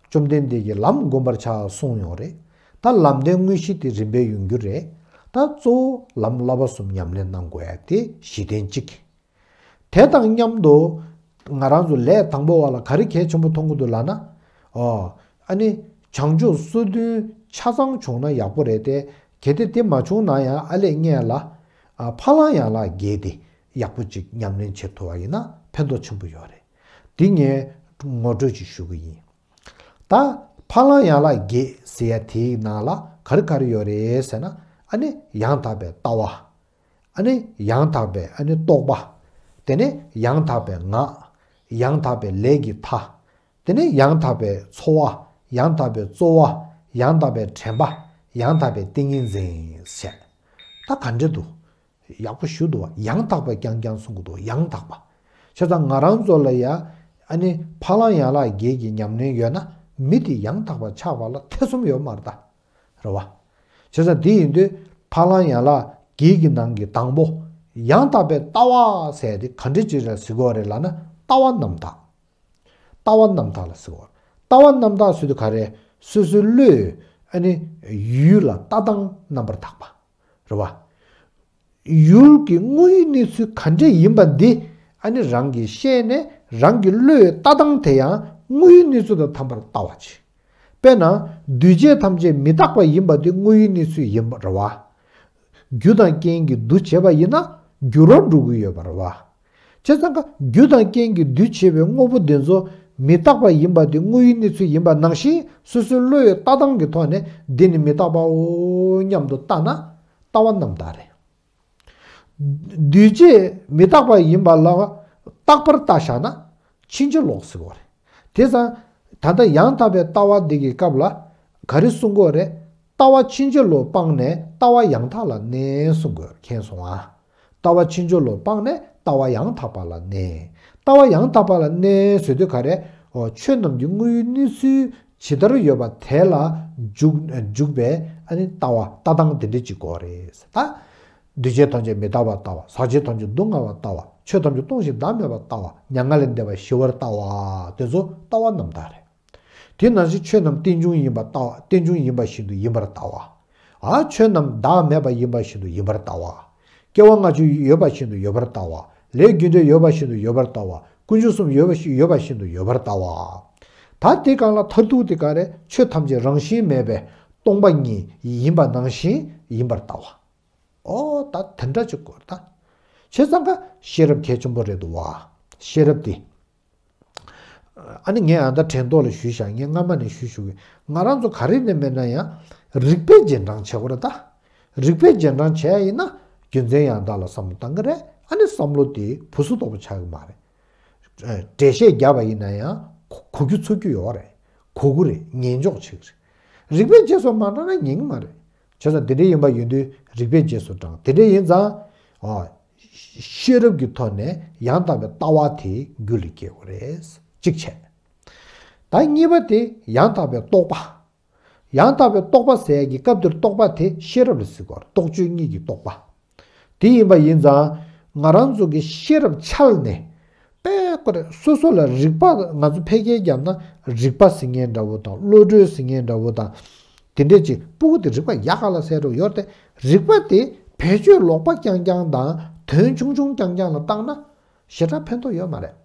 བཅོམ་ལྡན་འདས་ཀྱིས་ལམ་བསྒོམ་པར་བྱ་གསུངས་ཡོད་རེད། ད་ལམ་བདེན་དངོས་གཞི་དེ་རིམ་པས་ཡོང་རྒྱུ་རེད། ད་གཙོ་བོ་ལམ་བསླབ་པ་གསུམ་ཉམས་ལེན་གནང་དགོས་ཡ་དེ་གཞི་རྟེན་གཅིག་དེ་དང་མཉམ་དུ་ང་རང་ཚོ་ལས་དང་པོ་བ་ལ་ག་རེ་གལ་ཆེན་པོ་མཐོང་གི་འདུག་ལབ་ན། ཨོ། ཨ་ནི་བྱང་ཆུབ་སོ་བདུན་ཆ་ཚང་བྱུང་ན་ཡག་པོ་རེད་དེ། གལ་ཏེ་དེ་མ་བྱུང་ན་ཡང་ཨ་ལས་སྔོན་ལ། ཨ། ཕ་ལམ་ཡན་ལག་བརྒྱད་དེ་ཡག་པོ་ཅིག་ཉམས་ལེན་བྱེད་ཐུབ་པ་ཡིན་ན་ཕན་ཐོགས་ཆེན་པོ་ཡོད་རེད། དེ་ངས་ངོ་སྤྲོད་ཅིག་ཞུ་གི་ཡིན། ད་ཕ་ལམ་ཡན་ལག་བརྒྱད་ཟེར་ཡ་དེའི་ནང་ལ་ག་རེ་ག་རེ་ཡོད་རེད་ཟེར་ན། ཨ་ནི་ཡང་དག་པའི་ལྟ་བ། ཨ་ནི་ཡང་དག་པའི་ཨ་ནི་རྟོག་པ། དེ་ནས་ཡང་དག་པའི་ངག་ཡང་དག་པའི་ལས་ཀྱི་མཐའ། དེ་ནས་ཡང་དག་པའི་འཚོ་བ། ཡང་དག་པའི་རྩོལ་བ། ཡང་དག་པའི་དྲན་པ། ཡང་དག་པའི་ཏིང་ངེ་འཛིན་ཟེར། ད་ག་འདྲ་འདུག་ཡག་པོ་ཞུ་འདུག་བ། ཡང་དག་པ་རྐྱང་རྐྱང་གསུང་གི་འདུག་ཡང་དག་པ། བྱས་ཙང་ང་རང་ཚོ་ལ་ཡ། ཨ་ནི་ཕ་ལམ་ཡན་ལག་བརྒྱད་ཀྱི་ཉམས་ལེན་ཡོད་ན་མི་དེ་ཡང་དག་པ་ཆགས་པ་ལ་ཐེ་ཚོམ་ཡོད་མ་རེད་ད། རེད་བ། བྱས་ཙང་དེ་ཡིན་དུས་ཕ་ལམ་ཡན་ལག་བརྒྱད་ཀྱི་ནང་གི་དང་པོ། ཡང་དག་པའི་ལྟ་བ་ཟེར་དེ་ག་འདྲ་ཅིག་ལ་ཟེར་དགོས་རེད་ལབ་ན། ལྟ་བ་རྣམ་དག་ལྟ་བ་རྣམ་དག་ལ་ཟེར་དགོས། ལྟ་བ་རྣམ་དག་ཟེར་དུས་ག་རེ། སོ་སོའི་བློས་ཨ་ནི་ཡུལ་ལ་ལྟ་སྟངས་རྣམ་པར་དག་པ། རེད་བ། ཡུལ་གྱི་དངོས་ཡོད་གནས་ཚུལ་ག་འདྲས་ཡིན་པ་འདི་ཨ་ནི་རང་གིས་ཤེས་ནས་རང་གི་བློས་ལྟ་སྟངས་དེ་ཡང་དངོས་ཡོད་གནས་ཚུལ་དང་འཚམས་པར་ལྟ་བ་བྱེད། དཔེར་ན། འདུས་བྱས་ཐམས་ཅད་མི་རྟག་པ་ཡིན་པ་འདི་དངོས་ཡོད་གནས་ཚུལ་ཡིན་པ་རེད་བ། རྒྱུ་དང་རྐྱེན་གྱིས་འདུ་བྱེད་པ་ཡིན་ན་འགྱུར་བ་འགྲོ་གི་ཡོད་པ་རེད་བ། བྱས་ཙང་ཀ་རྒྱུ་དང་རྐྱེན་གྱིས་འདུ་བྱེད་པའི་དངོས་པོ་འདི་ཚོ་མི་རྟག་པ་ཡིན་པ་འདི་དངོས་ཡོད་གནས་ཚུལ་ཡིན་པ་ནང་བཞིན། སོ་སོའི་བློའི་ལྟ་སྟངས་ཀྱི་ཐོག་ནས་འདི་ནི་མི་རྟག་པའོ་སྙམ་དུ་ལྟ་ན་ལྟ་བ་རྣམ་དག་རེད། འདུས་བྱས་མི་རྟག་པ་ཡིན་པ་ལ་རྟག་པར་ལྟ་བཞག་ན་ཕྱིན་ཅི་ལོག་ཟེར་བ་རེད། དེ་ཙང་ད་ལྟ་ཡང་དག་པའི་ལྟ་བ་འདི་གི་སྐབས་ལ་ག་རེ་གསུང་གི་ཡོད་རེད། ལྟ་བ་ཕྱིན་ཅི་ལོག་སྤངས་ནས་ལྟ་བ་ཡང་དག་ལ་གནས་གསུང་གི་ཡོད་རེད། མཁྱེན་སོང་ཨ། ལྟ་བ་ཕྱིན་ཅི་ལོག་སྤངས་ནས་ལྟ་བ་ཡང་དག་པ་ལ་གནས། ལྟ་བ་ཡང་དག་པ་ལ་གནས་ཟེར་དུས་ག་རེ། འོ། ཆོས་རྣམས་ཀྱི་དངོས་ཡོད་གནས་ཚུལ་ཇི་ལྟར་ཡོད་པ་དེ་ལ་འཇུག་འཇུག་པའི་ཨ་ནི་ལྟ་བ་ལྟ་སྟངས་དེ་འདྲ་ཅིག་དགོས་རེད་ད། འདུས་བྱས་ཐམས་ཅད་མི་རྟག་པར་ལྟ་བ། ཟག་བཅས་ཐམས་ཅད་སྡུག་བསྔལ་བར་ལྟ་བ། ཆོས་ཐམས་ཅད་སྟོང་ཞིང་བདག་མེད་པར་ལྟ་བ། མྱ་ངན་ལས་འདས་པ་ཞི་བར་ལྟ་བ། དེ་ཚོ་ལྟ་བ་རྣམ་དག་རེད། དེ་ནང་བཞིན་ཆོས་རྣམས་རྟེན་འབྱུང་ཡིན་པར་ལྟ་བ། རྟེན་འབྱུང་ཡིན་པ་བཞིན་དུ་ཡིན་པར་ལྟ་བ། ཨ། ཆོས་རྣམས་བདག་མེད་པ་ཡིན་པ་བཞིན་དུ་ཡིན་པར་ལྟ་བ། སྐྱེ་བ་ལྔ་བཅུ་ཡོད་པ་བཞིན་དུ་ཡོད་པར་ལྟ་བ། ལས་རྒྱུ་འབྲས་ཡོད་པ་བཞིན་དུ་ཡོད་པར་ལྟ་བ། ཀུན་འབྱུང་གསུམ་ཡོད་པ་ཡོད་པ་བཞིན་དུ་ཡོད་པར་ལྟ་བ། ད་དེ་གང་ལ་མཐར་ཐུག་དེ་ག་རེ། ཆོས་ཐམས་ཅད་རང་བཞིན་མེད་པའི་སྟོང་པ་ཉིད་ཡིན་པ་ནང་བཞིན་ཡིན་པར་ལྟ་བ། ཨོ། ད་དེ་འདྲ་ཅིག་དགོས་ད། བྱས་ཙང་ཀ་ཤེས་རབ་གལ་ཆེན་པོ་རེད་འདུག་བ། ཤེས་རབ་དེ། ཨ་ནི་ངས་ཨ་ད་དྲན་ཐོག་ལ་ཞུས་བཞག་ངས་སྔ་མ་ནས་ཞུས་ཞུ་གི། ང་རང་ཚོ་ག་རེ་ནས་མེད་ན་ཡང་རིགས་པས་རྗེས་འབྲང་བྱེད་དགོས་རེད་ད། རིགས་པས་རྗེས་འབྲང་བྱས་ཡིན་ན་རྒྱུ་མཚན་ཡང་དག་ལ་བསམ་བློ་བཏང་གི་རེད། ཨ་ནི་བསམ་བློ་དེ་བུ་སུ་དོག་པོ་ཆགས་གི་མ་རེད། འགྲེལ་བཤད་བརྒྱབ་པ་ཡིན་ན་ཡང་གོ་གོ་རྒྱུ་ཚོར་རྒྱུ་ཡོད་རེད། གོ་གི་རེད། ཉན་འཇོག་བྱེད་གི་རེད། རིགས་པས་རྗེས་སུ་མ་འབྲངས་ན་ཉན་གི་མ་རེད། བྱས་ཙང་དེ་འདྲ་ཡིན་པ་ཡིན་དུས་རིགས་པས་རྗེས་སུ་འབྲང་། དེ་འདྲ་ཡིན་ཙང་། ཨ། ཤེས་རབ་ཀྱི་ཐོག་ནས་ཡང་དག་པའི་ལྟ་བ་དེ་རྒྱུད་ལ་སྐྱེ་དགོས་རེད། གཅིག་བྱས། ད་གཉིས་པ་དེ་ཡང་དག་པའི་རྟོག་པ། ཡང་དག་པའི་རྟོག་པ་ཟེར་ཡ་གི་སྐབས་དེར་རྟོག་པ་དེ་ཤེས་རབ་ལ་ཟེར་གོ། རྟོག་དཔྱོད་གཉིས་ཀྱི་རྟོག་པ། དེ་ཡིན་པ་ཡིན་ཙང་ང་རང་ཚོ་གི་ཤེས་རབ་འཆལ་ནས། དཔེ་ཁོ་རེ་སོ་སོ་ལ་རིག་པ་ང་ཚོ་ཕལ་སྐད་བརྒྱབ་ན་རིག་པ་ཟེར་མཁན་འདྲ་བོ་དང་བློ་གྲོས་ཟེར་མཁན་འདྲ་བོ་དང་། དེ་འདྲས་ཅིག་སྤུ་གུ་དེ་རིག་པ་ཡག་ག་ལ་གསལ་འགྲོ་ཡོད་རེད་དེ། རིག་པ་དེ་བེད་སྤྱོད་ལོག་པ་རྐྱང་རྐྱང་དང་དོན་ཆུང་ཆུང་རྐྱང་རྐྱང་ལ་བཏང་ན་ཞེ་དྲག་ཕན་ཐོགས་ཡོད་མ་རེད།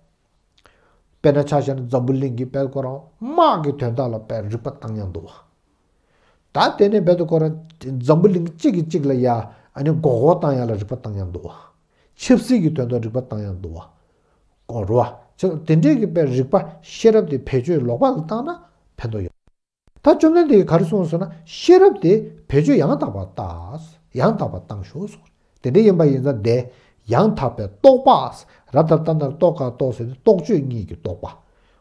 དཔེར་ན་ཆ་བཞག་ན་འཛམ་བུ་གླིང་གི་དཔལ་ཁོ་རང་དམག་གི་དོན་དག་ལ་དཔེ་རིག་པ་བཏང་ཡང་འདུག་བ། ད་དེ་ནས་རྦད་དེ་ཁོ་རང་འཛམ་བུ་གླིང་གཅིག་གིས་གཅིག་ལ་ཡ་ཨ་ནི་མགོ་སྐོར་བཏང་ཡ་ལ་རིག་པ་བཏང་ཡང་འདུག་བ། ཆབ་སྲིད་ཀྱི་དོན་དུ་རིག་པ་བཏང་ཡང་འདུག་བ། ཨོ་རེད་བ། ཆ་དེ་འདྲས་ཀྱི་དཔེ་རིག་པ་ཤེས་རབ་དེ་བེད་སྤྱོད་ལོག་པ་ལ་བཏང་ན་ཕན་ཐོགས་ཡོད། ད་བཅོམ་ལྡན་འདས་ཀྱིས་ག་རེ་གསུངས་ཟེར་ན་ཤེས་རབ་དེ་བེད་སྤྱོད་ཡང་དག་པར་བལྟ། ཡང་དག་པར་བཏང་ཤོག་གསུངས། དེ་འདྲ་ཡིན་པ་ཡིན་ཙང་དེ་ ཡང་དག་པའི་རྟོག་པ། ར་ད་ཏ་ན་རྟོག་ག་རྟོག་ཟེར་ཏེ་རྟོག་དཔྱོད་གཉིས་ཀྱི་རྟོག་པ།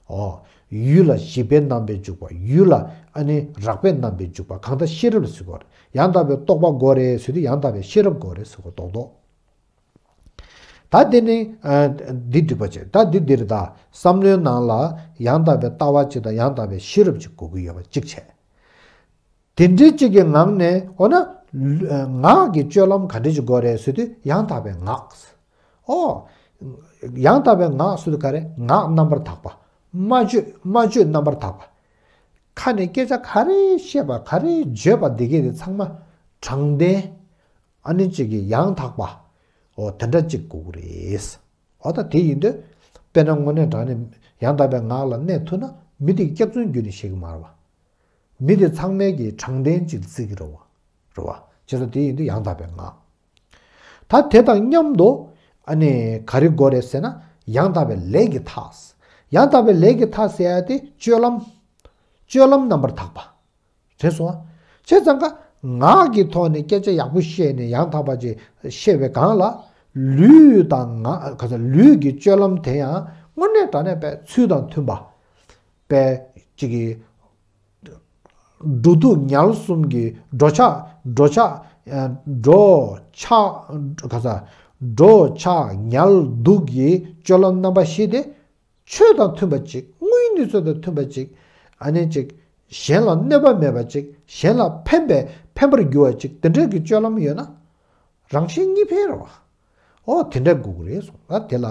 ཨོ། ཡུལ་ལ་བཞི་པའི་རྣམ་པས་འཇུག་པ། ཡུལ་ལ་ཨ་ནི་རགས་པའི་རྣམ་པས་འཇུག་པ། གང་ལྟར་ཤེས་རབ་ཟེར་དགོས་རེད། ཡང་དག་པའི་རྟོག་པ་དགོས་རེད་ཟེར་དུས་ཡང་དག་པའི་ཤེས་རབ་དགོས་རེད་ཟེར་དགོས་རྡོག་རྡོག་ད་འདི་ནི་ཨ། འདི་འགྲིག་པ་བྱས། ད་འདི་འདིར་ད་བསམ་བློའི་ནང་ལ་ཡང་དག་པའི་ལྟ་བ་གཅིག་དང་ཡང་དག་པའི་ཤེས་རབ་གཅིག་དགོས་ཀྱི་ཡོད་པ་གཅིག་བྱས། དེ་འདྲའི་གཅིག་གི་ངང་ནས་འོ་ན་ལུ་ངག་གི་སྤྱོད་ལམ་ག་འདྲ་ཞིག་དགོས་རེད་ཟེར་དུས་ཡང་དག་པའི་ངག་ཨོ། ཡང་དག་པའི་ངག་ཟེར་དུས་ག་རེ། ངག་རྣམ་པར་དག་པ། སྨྲ་བརྗོད་སྨྲ་བརྗོད་རྣམ་པར་དག་པ། ཁ་ནས་སྐད་ཆ་ག་རེ་བཤད་པ་ག་རེ་བརྗོད་པ་འདི་གས་དེ་ཚང་མ་དྲང་བདེན། ཨ་ནི་གཅིག་གི་ཡང་དག་པ། འོ་དེ་འདྲ་གཅིག་དགོས་ཀྱི་རེད། འོ་ད་དེ་ཡིན་དུས། དཔེར་ན་དངོས་གནས་དྲང་གནས་ཡང་དག་པའི་ངག་ལ་གནས་ཐུབ་ན་མི་དེ་གི་སྐྱག་རྫུན་བརྒྱུད་ནས་བཤད་ཀྱི་མ་རེད་བ། མི་དེ་ཚང་མས་ཀྱི་དྲང་བདེན་གཅིག་བརྩི་གི་རེད་བ། རེད་བ། བྱས་ཙང་དེ་ཡིན་དུས་ཡང་དག་པའི་ངག་ད་དེ་དང་མཉམ་དུ་ཨ་ནི་ག་རེ་དགོས་རེད་ཟེར་ན། ཡང་དག་པའི་ལས་ཀྱི་མཐའ། ཡང་དག་པའི་ལས་ཀྱི་མཐའ་ཟེར་ཡ་དེ་སྤྱོད་ལམ། སྤྱོད་ལམ་རྣམ་པར་དག་པ། དྲན་སོང་ང་། བྱས་ཙང་ཀ་ངག་གི་ཐོག་ནས་སྐད་ཆ་ཡག་པོ་བཤད་ནས་ཡང་དག་པ་ཅིག་བཤད་པའི་སྒང་ལ། ལུས་དང་ངག་ག་ས་ལུས་ཀྱི་སྤྱོད་ལམ་དེ་ཡང་དངོས་གནས་དྲང་གནས་པའི་ཚུལ་དང་མཐུན་པ། པའི་ཅིག་གི་འགྲོ་འདུག་ཉལ་གསུམ་གྱི་འགྲོ་འཆག་འགྲོ་འཆག་ཨ། འགྲོ་འཆག་ག་ས། འགྲོ་འཆག་ཉལ་འདུག་གི་སྤྱོད་ལམ་རྣམ་པ་བཞི་དེ། ཆོས་དང་མཐུན་པ་ཅིག་དངོས་ཡོད་གནས་ཚུལ་དང་མཐུན་པ་ཅིག་ཨ་ནི་ཅིག་གཞན་ལ་གནོད་པ་མེད་པ་ཅིག་གཞན་ལ་ཕན་པའི་ཕན་པར་འགྱུར་བ་ཅིག་དེ་འདྲའི་གི་སྤྱོད་ལམ་ཡོད་ན། རང་གཞན་གཉིས་ཕན་རེད་བ། ཨོ་དེ་འདྲ་དགོས་ཀྱི་རེད་གསུངས། ད་དེ་ལ་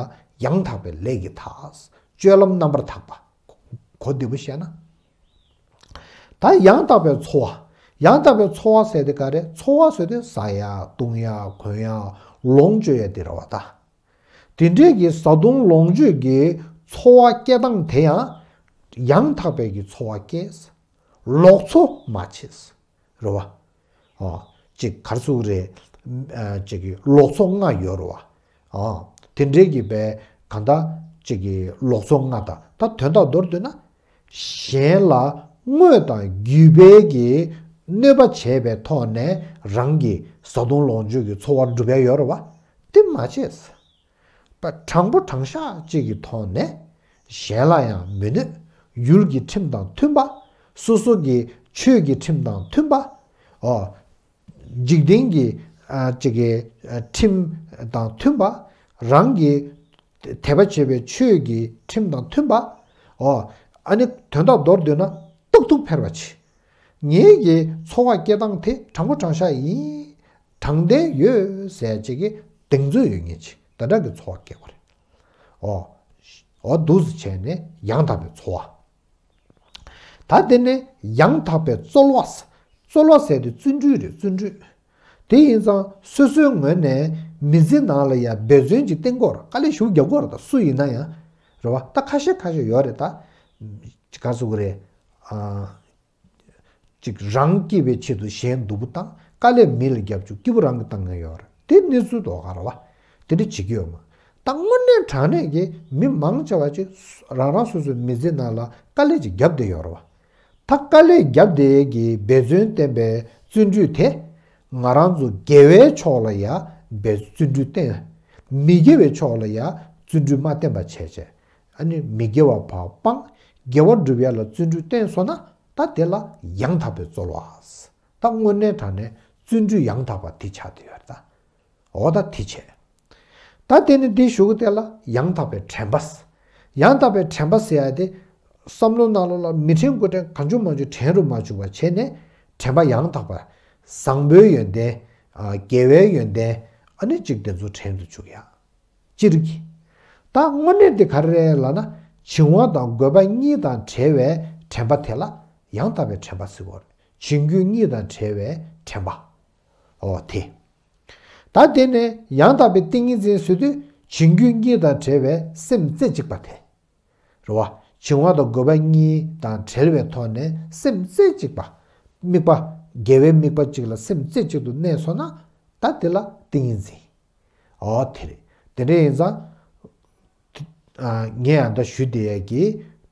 ཡང་དག་པའི་ལས་ཀྱི་མཐའ། སྤྱོད་ལམ་རྣམ་པར་དག་པ། གོ་བདེ་པོ་བཤད་ན། ད་ཡང་དག་པའི་འཚོ་བ། ཡང་དག་པའི་འཚོ་བ་ཟེར་དེ་ག་རེ། འཚོ་བ་ཟེར་དེ་ཟ་ཡ་བཏུང་ཡ་གོན་ཡ་ལོངས་སྤྱོད་ཡ་དེ་རེད་བ་ད། དེ་འདྲའི་གི་བཟའ་བཏུང་ལོངས་སྤྱོད་ཀྱི་འཚོ་བ་སྐྱེལ་སྟངས་དེ་ཡང་ཡང་དག་པའི་གི་འཚོ་བ་སྐྱེལ། ལོག་འཚོ་མ་བྱེད། རེད་བ། ཨོ། ཅིག་ག་རེ་ཟེར་དགོས་རེད། ཨ། ཅིག་གི་ལོག་འཚོ་ལྔ་ཡོད་རེད་བ། ཨོ། དེ་འདྲའི་གི་པའི་གང་ལྟར་ཅིག་གི་ལོག་འཚོ་ལྔ་དང་ད་དོན་དག་མདོར་བསྡུས་ན། གཞན་ལ་དངོས་དང་བརྒྱུད་པའི་གི་གནོད་པ་བྱས་པའི་ཐོག་ནས་རང་གི་བཟའ་བཏུང་ལོངས་སྤྱོད་ཀྱི་འཚོ་བ་སྒྲུབ་ཡ་ཡོད་རེད་བ། དེ་མ་བྱེད། པ་དྲང་པོ་དྲང་བཞག་ཅིག་གི་ཐོག་ནས་གཞན་ལ་ཡང་མི་གནོད། ཡུལ་གྱི་ཁྲིམས་དང་མཐུན་པ། སོ་སོ་གི་ཆོས་ཀྱི་ཁྲིམས་དང་མཐུན་པ། ཨོ། འཇིག་རྟེན་གྱི་ཨ་ཅིག་གི་ཨ་ཁྲིམས་དང་མཐུན་པ། རང་གི་དད་པ་བྱེད་པའི་ཆོས་ཀྱི་ཁྲིམས་དང་མཐུན་པ། ཨོ། ཨ་ནི་དོན་དག་མདོར་བསྡུས་ན་ཏག་ཏུ་ཕེར་བ་བྱེད། ངེད་ཀྱི་འཚོ་བ་སྐྱེལ་སྟངས་དེ་དྲང་པོ་དྲང་བཞག་ཡིན། དྲང་བདེན་ཡོད་ཟེར་ཅིག་གི་གདེང་ཚོད་ཡོད་མཁན་ཅིག་དེ་འདྲ་གི་འཚོ་བ་སྐྱེལ་དགོས་རེད། ཨོ། ཨོ་འདུག་སེ་བྱས་ནས་ཡང་དག་པའི་འཚོ་བ། ད་དེ་ནས་ཡང་དག་པའི་རྩོལ་བ། རྩོལ་བ་ཟེར་དེ་བརྩོན་འགྲུས་རེད་བརྩོན་འགྲུས། དེ་ཡིན་ཙང་སོ་སོའི་ངོས་ནས་མི་ཚེ་ནང་ལ་ཡང་འབད་བརྩོན་ཅིག་བསྟེན་དགོས་རེད། དཀའ་ལས་ཞེ་པོ་རྒྱག་དགོས་རེད། ད་སུ་ཡིན་ན་ཡང་། རེད་བ། ད་ཁ་ཤས་ཁ་ཤས་ཡོད་རེད་ད། ག་རེ་ཟེར་དགོས་རེད། ཨ། ཅིག་རང་སྐྱིད་པའི་ཆེད་དུ་གཞན་སྡུག་པོ་བཏང་། དཀའ་ལས་མི་ལ་བརྒྱབ་བཅུག་སྐྱིད་པོ་རང་གིས་བཏང་མཁན་ཡོད་རེད། དེ་གནས་ཚུལ་དོ་ག་རེད་བ། དེ་འདྲ་བྱེད་ཀྱི་ཡོད་མ། ད་དངོས་གནས་དྲང་གནས་ཀྱི་མི་མང་ཆེ་བ་ཅིག་རང་རང་སོ་སོའི་མི་ཚེ་ནང་ལ་དཀའ་ལས་ཅིག་བརྒྱབ་བསྡད་ཡོད་རེད་བ། ད་དཀའ་ལས་བརྒྱབ་བསྡད་ཀྱི་འབད་བརྩོན་བསྟེན་པའི་བརྩོན་འགྲུས་དེ། ང་རང་ཚོ་དགེ་བའི་ཕྱོགས་ལ་ཡང་འབད་བརྩོན་འགྲུས་བསྟེན། མི་དགེ་བའི་ཕྱོགས་ལ་ཡང་བརྩོན་འགྲུས་མ་བསྟེན་པ་བྱས་བྱས། ཨ་ནི་མི་དགེ་བ་ཕར་སྤང་། དགེ་བ་སྒྲུབ་ཡ་ལ་བརྩོན་འགྲུས་བསྟེན་སོང་ན། ད་དེ་ལ་ཡང་དག་པའི་རྩོལ་བ། ད་དངོས་གནས་དྲང་གནས་བརྩོན་འགྲུས་ཡང་དག་པ་དེ་ཆགས་བསྡད་ཡོད་རེད་ད། འོ་ད་དེ་བྱས། ད་དེ་ནི་འདི་ཞུ་གི་དེ་ལ་ཡང་དག་པའི་དྲན་པ། ཡང་དག་པའི་དྲན་པ་ཟེར་ཡ་དེ། བསམ་བློ་ནང་ལོགས་ལ་མི་དྲན་དགུ་དྲན་གང་བྱུང་མང་བྱུང་དྲན་རུ་མ་བཅུག་པ་བྱས་ནས། དྲན་པ་ཡང་དག་པ། བཟང་པོའི་ཡོན་ཏན། ཨ། དགེ་བའི་ཡོན་ཏན། ཨ་ནི་གཅིག་དེ་ཚོ་དྲན་དུ་བཅུག་ཡ། སྤྱིར་གྱི། ད་དངོས་གནས་དེ་ག་རེ་རེད་ལབ་ན། བྱིང་བ་དང་རྒོད་པ་གཉིས་དང་བྲལ་བའི་དྲན་པ་དེ་ལ་ཡང་དག་པའི་དྲན་པ་ཟེར་གོ་རེད། བྱིང་རྒོད་གཉིས་དང་བྲལ་བའི་དྲན་པ། འོ་དེ། ད་དེ་ནས་ཡང་དག་པའི་ཏིང་ངེ་འཛིན་ཟེར་དུས་བྱིང་རྒོད་གཉིས་དང་བྲལ་བའི་སེམས་རྩེ་གཅིག་པ་དེ། རེད་བ། བྱིང་བ་དང་རྒོད་པ་གཉིས་དང་བྲལ་བའི་ཐོག་ནས་སེམས་རྩེ་གཅིག་པ། དམིགས་པ། དགེ་བའི་དམིགས་པ་གཅིག་ལ་སེམས་རྩེ་གཅིག་ཏུ་གནས་སོང་ན། ད་དེ་ལ་ཏིང་ངེ་འཛིན། འོ་དེ་རེད། དེ་འདྲ་ཡིན་ཙང་། ཨ། ངས་ཨ་ད་ཞུ་བསྡད་ཡ་གི་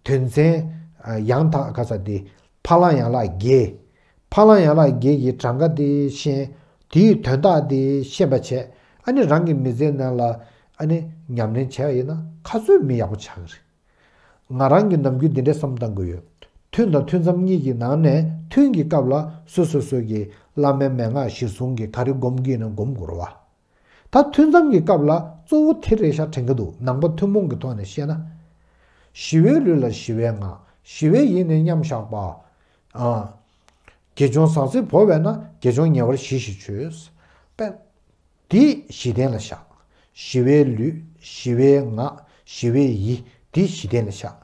དོན་ཚན། ཨ། ཡང་དག་ག་ས་དེ། ཕ་ལ་ཡང་ལ་བརྒྱད། ཕ་ལ་ཡང་ལ་བརྒྱད་ཀྱི་གྲངས་ཀ་དེ་ཤེས། དེའི་དོན་དག་དེ་ཤེས་པ་བྱས། ཨ་ནི་རང་གི་མི་ཚེའི་ནང་ལ་ཨ་ནི་ཉམས་ལེན་བྱས་པ་ཡིན་ན་ཁ་ཚོད་མི་ཡག་པོ་ཆགས་ཀྱི་རེད། ང་རང་གི་ནམ་རྒྱུན་འདི་འདྲའི་བསམ་བཏང་གི་ཡོད། ཐུན་དང་ཐུན་མཚམས་གཉིས་ཀྱི་ནང་ནས་ཐུན་གྱི་སྐབས་ལ་སོ་སོ་སོ་གི་བླ་མའི་མན་ངག་གཞིར་བཟུང་གི་ག་རེ་སྒོམ་གྱི་ཡིན་ན་སྒོམ་དགོས་རེད་བ། ད་ཐུན་མཚམས་ཀྱི་སྐབས་ལ་གཙོ་བོ་དེ་རེད་ཤག་དྲན་གྱི་འདུག་ནང་པ་ཐུན་མོང་གི་ཐོག་ནས་བཤད་ན། ཞི་བའི་ལུས་ལ་ཞི་བའི་ངག་ཞི་བའི་ཡིད་ནི་མཉམ་བཞག་པ། ཨ། དགེ་སྦྱོང་ཟང་ཟིང་བོར་བས་ན། དགེ་སྦྱོང་ཉེ་བར་ཞི་ཞིག་བྱོས། པས། འདི་ཞི་གདན་ལ་བཞག་ཞི་བའི་ལུས། ཞི་བའི་ངག་ཞི་བའི་ཡིད། འདི་ཞི་གདན་ལ་བཞག་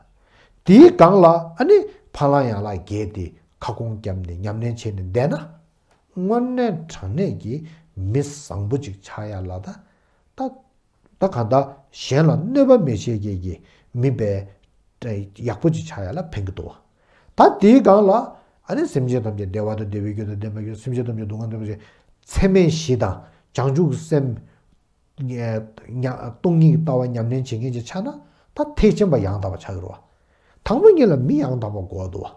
དེའི་སྒང་ལ་ཨ་ནི་ཕ་ལང་ཡང་ལག་བརྒྱད་དེ་ཁ་སྐོང་བརྒྱབ་ནས་ཉམས་ལེན་བྱས་ནས་བསྡད་ན། དངོས་གནས་དྲང་གནས་ཀྱི་མི་བཟང་པོ་ཅིག་ཆགས་ཡ་ལ་ད་ད་ད་གང་ལྟར་གཞན་ལ་གནོད་པ་མི་བྱེད་མཁན་གྱི་མི་དཔེ་ཡག་པོ་ཅིག་ཆགས་ཡ་ལ་ཕན་གྱི་འདུག་བ། ད་དེའི་སྒང་ལ་ཨ་ནི་སེམས་ཅན་ཐམས་ཅད་བདེ་བ་དང་བདེ་བའི་རྒྱུ་དང་ལྡན་པའི་རྒྱུ། སེམས་ཅན་ཐམས་ཅད་སྡུག་བསྔལ་འདོད་པ་ཅིག་ཚད་མེད་བཞི་དང་བྱང་ཆུབ་ཀྱི་སེམས། ཉ་སྟོང་ཉིད་ཀྱི་ལྟ་བ་ཉམས་ལེན་བྱེད་མཁན་ཅིག་ཆགས་ན་ད་ཐེག་ཆེན་པ་ཡང་དག་པ་ཆགས་ཀྱི་རེད་བ། དང་པོ་ཉིད་ལ་མི་ཡང་དག་པ་དགོས་འདུག་བ།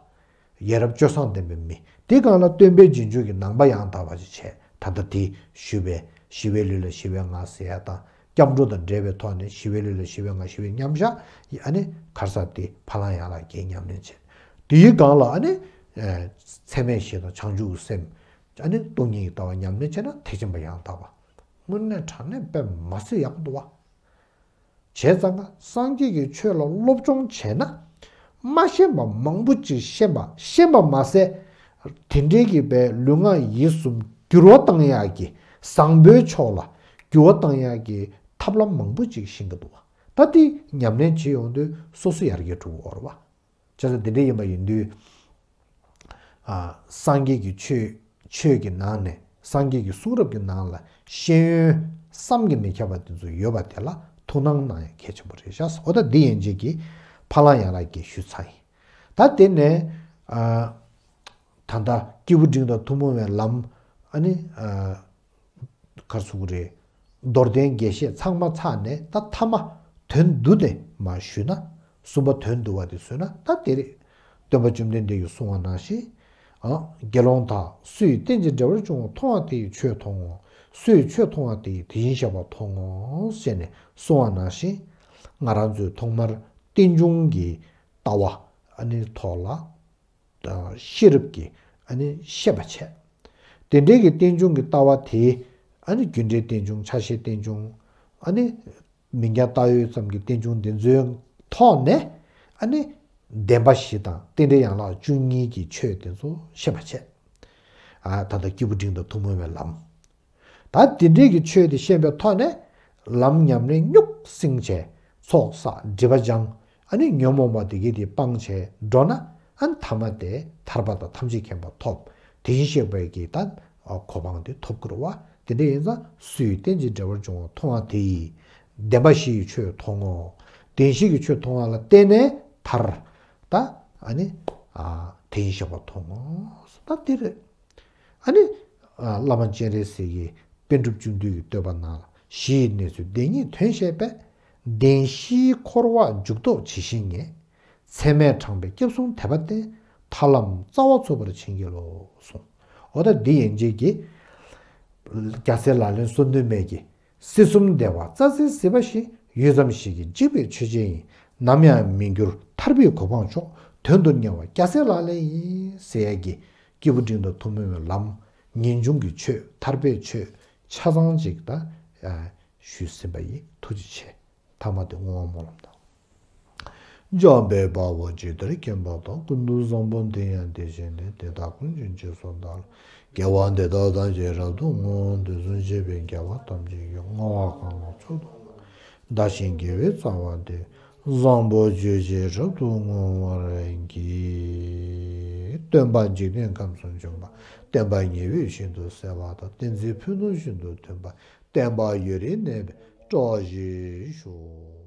ཡ་རབས་སྤྱོད་བཟང་ལྡན་པའི་མི། དེ་སྒང་ལ་སྟོན་པའི་རྗེས་འཇུག་གི་ནང་པ་ཡང་དག་པ་ཅིག་བྱས། ད་ལྟ་དེ་ཞུས་པའི་ཞི་བའི་ལུས་ལ་ཞི་བའི་ངག་ཟེར་ཡ་དང་སྐྱབས་འགྲོ་དང་འབྲེལ་བའི་ཐོག་ནས་ཞི་བའི་ལུས་ལ་ཞི་བའི་ངག་ཞི་བའི་མཉམ་བཞག་ཨ་ནི་ཁར་ས་དེ་ཕ་ལང་ཡང་ལག་བརྒྱད་ཉམས་ལེན་བྱས། དེའི་སྒང་ལ་ཨ་ནི་ཚད་མེད་བཞི་དང་བྱང་ཆུབ་ཀྱི་སེམས། ཨ་ནི་སྟོང་ཉིད་ཀྱི་ལྟ་བ་ཉམས་ལེན་བྱས་ན་ཐེག་ཆེན་པ་ཡང་དག་པ། དངོས་གནས་དྲང་གནས་དཔེ་མ་སྲིད་ཡག་པོ་འདུག་བ། བྱས་ཙང་ཀ་སངས་རྒྱས་ཀྱི་ཆོས་ལ་སློབ་སྦྱོང་བྱས་ན། མ་ཤེས་པ་མང་པོ་ཅིག་ཤེས་པ་ཤེས་པ་མ་ཟད། དེ་འདྲའི་གི་པའི་ལུས་ངག་ཡིད་གསུམ་འགྱུར་བ་བཏང་ཡག་གི་བཟང་པོའི་ཕྱོགས་ལ་འགྱུར་བ་བཏང་ཡག་གི་ཐབས་ལམ་མང་པོ་ཅིག་ཤེས་ཀྱི་འདུག་བ། ད་དེ་ཉམས་ལེན་བྱེད་ཡོང་དུས་སོ་སོ་ཡར་རྒྱས་འགྲོ་གི་ཡོད་རེད་བ། བྱས་ཙང་དེ་འདྲ་ཡིན་པ་ཡིན་དུས། ཨ། སངས་རྒྱས་ཀྱི་ཆོས་ཆོས་ཀྱི་ནང་ནས་སངས་རྒྱས་ཀྱི་གསུང་རབ་ཀྱི་ནང་ལ་ཤེས་ཡོན་བསམ་གྱིས་མི་ཁྱབ་པ་དེ་ཚོ་ཡོད་པ་དེ་ལ་ཐུགས་སྣང་གནང་ཡ་གལ་ཆེན་པོ་རེད་ཤག་འོ་ད་འདི་ཡན་ཆད་ཀྱི་ཕ་ལང་ཡང་ལག་བརྒྱད་ཞུས་ཚར་ཡིན། ད་དེ་ནས་ཨ། ད་ལྟ་སྐྱེས་བུ་འབྲིང་དང་ཐུན་མོང་བའི་ལམ། ཨ་ནི་ཨ། ག་རེ་ཟེར་དགོས་རེད། མདོར་བསྟན་རྒྱས་བཤད་ཚང་མ་ཚར་ནས་ད་ཐ་མ་དོན་བསྡུ་ནས་མར་ཞུས་ན། གསུམ་པ་དོན་བསྡུ་བ་དེ་བཟོས་ན་ད་དེ་རེད། སྟོན་པ་བཅོམ་ལྡན་འདས་ཀྱིས་གསུངས་པ་ནང་བཞིན། ཨ། དགེ་སློང་དག་སུ་ཡིས་རྟེན་ཅིང་འབྲེལ་བར་འབྱུང་བ་མཐོང་བ་དེ་ཡིས་ཆོས་མཐོང་ངོ་། སུ་ཡིས་ཆོས་མཐོང་བ་དེ་ཡིས་དེ་བཞིན་གཤེགས་པ་མཐོང་ངོ་ཟེར་ནས་གསུངས་པ་ནང་བཞིན། ང་རང་ཚོས་ཐོག་མར་རྟེན་འབྱུང་གི་ལྟ་བ་ཨ་ནི་ཐོག་ལ། ཤེས་རབ་ཀྱིས་ཨ་ནི་ཤེས་པ་བྱས། དེ་འདྲའི་གི་རྟེན་འབྱུང་གི་ལྟ་བ་དེ་ཨ་ནི་རྒྱུ་འབྲས་རྟེན་འབྱུང་། ཆ་ཤས་རྟེན་འབྱུང་། ཨ་ནི་མིང་རྐྱང་བཏགས་ཡོད་ཙམ་གྱི་རྟེན་འབྱུང་འདི་ཚོའི་ཐོག་ནས་ཨ་ནི་བདེན་པ་བཞི་དང་རྟེན་འབྲེལ་ཡན་ལག་བཅུ་གཉིས་ཀྱི་ཆོས་དེ་ཚོ་ཤེས་པ་བྱས། ཨ། ད་ལྟ་སྐྱེས་བུ་འབྲིང་དང་ཐུན་མོང་བའི་ལམ། ད་དེ་འདྲའི་གི་ཆོས་དེ་ཤེས་པའི་ཐོག་ནས་ལམ་ཉམས་ལེན་རྙོག་སྲིང་བྱས། ཚོགས་བསགས་སྒྲིབ་པ་སྦྱང་། ཨ་ནི་ཉོན་མོངས་པ་དེ་གའི་དེ་སྤངས་བྱས་འགྲོ་ན། ཨ་ནི་ཐ་མ་དེ་ཐར་པ་དང་ཐམས་ཅད་མཁྱེན་པ་ཐོབ། དེ་བཞིན་གཤེགས་པའི་གི་ད་གོ་འཕང་དེ་ཐོབ་ཀྱི་རེད་བ། དེ་འདྲ་ཡིན་ཙང་སུ་ཡིས་རྟེན་ཅིང་འབྲེལ་བར་འབྱུང་བ་མཐོང་བ་དེ་ཡིས། བདེན་པ་བཞི་ཡི་ཆོས་མཐོང་ངོ་། བདེན་བཞི་གི་ཆོས་མཐོང་བ་ལ་བརྟེན་ནས་ཐར། ད་ཨ་ནི་ཨ་དེ་བཞིན་གཤེགས་པ་མཐོང་ངོ་། ད་དེ་རེད། ཨ་ནི། ཨ། བླ་མ་སྤྱན་རས་གཟིགས་ཀྱི་པཎ་གྲུབ་བཅུ་བདུན་གྱི་བསྟོད་པ་ནང་ལ། གཞི་ཡི་གནས་ཚུལ་བདེན་གཉིས་དོན་བཤད་པས། བདེན་བཞིའི་འཁོར་བ་འཇུག་ལྡོག་ཇི་བཞིན་ངེས། ཚད་མས་དྲངས་པའི་སྐྱབས་གསུམ་དད་པ་བསྟེན། ཐར་ལམ་རྩ་བ་ཚུགས་པར་བྱིན་གྱིས་རློབས་གསུངས། འོ་ད་འདི་ཡན་ཆད་ཀྱི་རྒྱལ་སྲས་ལག་ལེན་སོ་བདུན་མའི་གི་སྲིད་གསུམ་བདེ་བ་རྩ་བྲལ་གཟིགས་པ་བཞིན། ཡུད་ཙམ་ཞིག་གིས་འཇིག་པའི་ཆོས་ཅན་ཡིན། ནམ་ཡང་མི་འགྱུར་ཐར་པའི་གོ་འཕང་མཆོག་དོན་དུ་གཉེར་བ་རྒྱལ་སྲས་ལག་ལེན་ཡིན། ཟེར་ཡ་གི་སྐྱེས་བུ་འབྲིང་དང་ཐུན་མོང་བའི་ལམ། ངེས་འབྱུང་གི་ཆོས། ཐར་པའི་ཆོས་ཆ་ཚང་ཅིག་ད་ཞུས་ཟིན་པ་ཡིན། ཐུགས་རྗེ་ཆེ། ཐ་མ་དེ་བསྔོ་བ་སྨོན་ལམ་དང་། འཇམ་དཔལ་དཔའ་བོས་ཇི་ལྟར་མཁྱེན་པ་དང་། ཀུན་ཏུ་བཟང་པོ་དེ་ཡང་དེ་བཞིན་ཏེ། དེ་དག་ཀུན་གྱི་རྗེས་སུ་བདག་སློབ། དགེ་བ་འདི་དག་ཐམས་ཅད་རབ་ཏུ་བསྔོ། དུས་གསུམ་གཤེགས་པའི་རྒྱལ་བ་ཐམས་ཅད་ཀྱིས། བསྔོ་བ་གང་ལ་མཆོག་ཏུ་བསྔོ། བདག་གཞན་དགེ་བའི་རྩ་བ་འདི། བཟང་པོ་སྤྱོད་ཕྱིར་རབ་ཏུ་བསྔོ་བར་བགྱི། སྟོན་པ་འཇིག་རྟེན་ཁམས་སུ་བྱོན་པ། བསྟན་པ་ཉི་འོད་བཞིན་དུ་གསལ་བ་དང་། བསྟན་འཛིན་ཕུན་སུམ་ཚོགས་པར་སྟོན་པ། བསྟན་པ་ཡུན་རིང་གནས་པའི་སྲོག་ཤིང་ཤོག།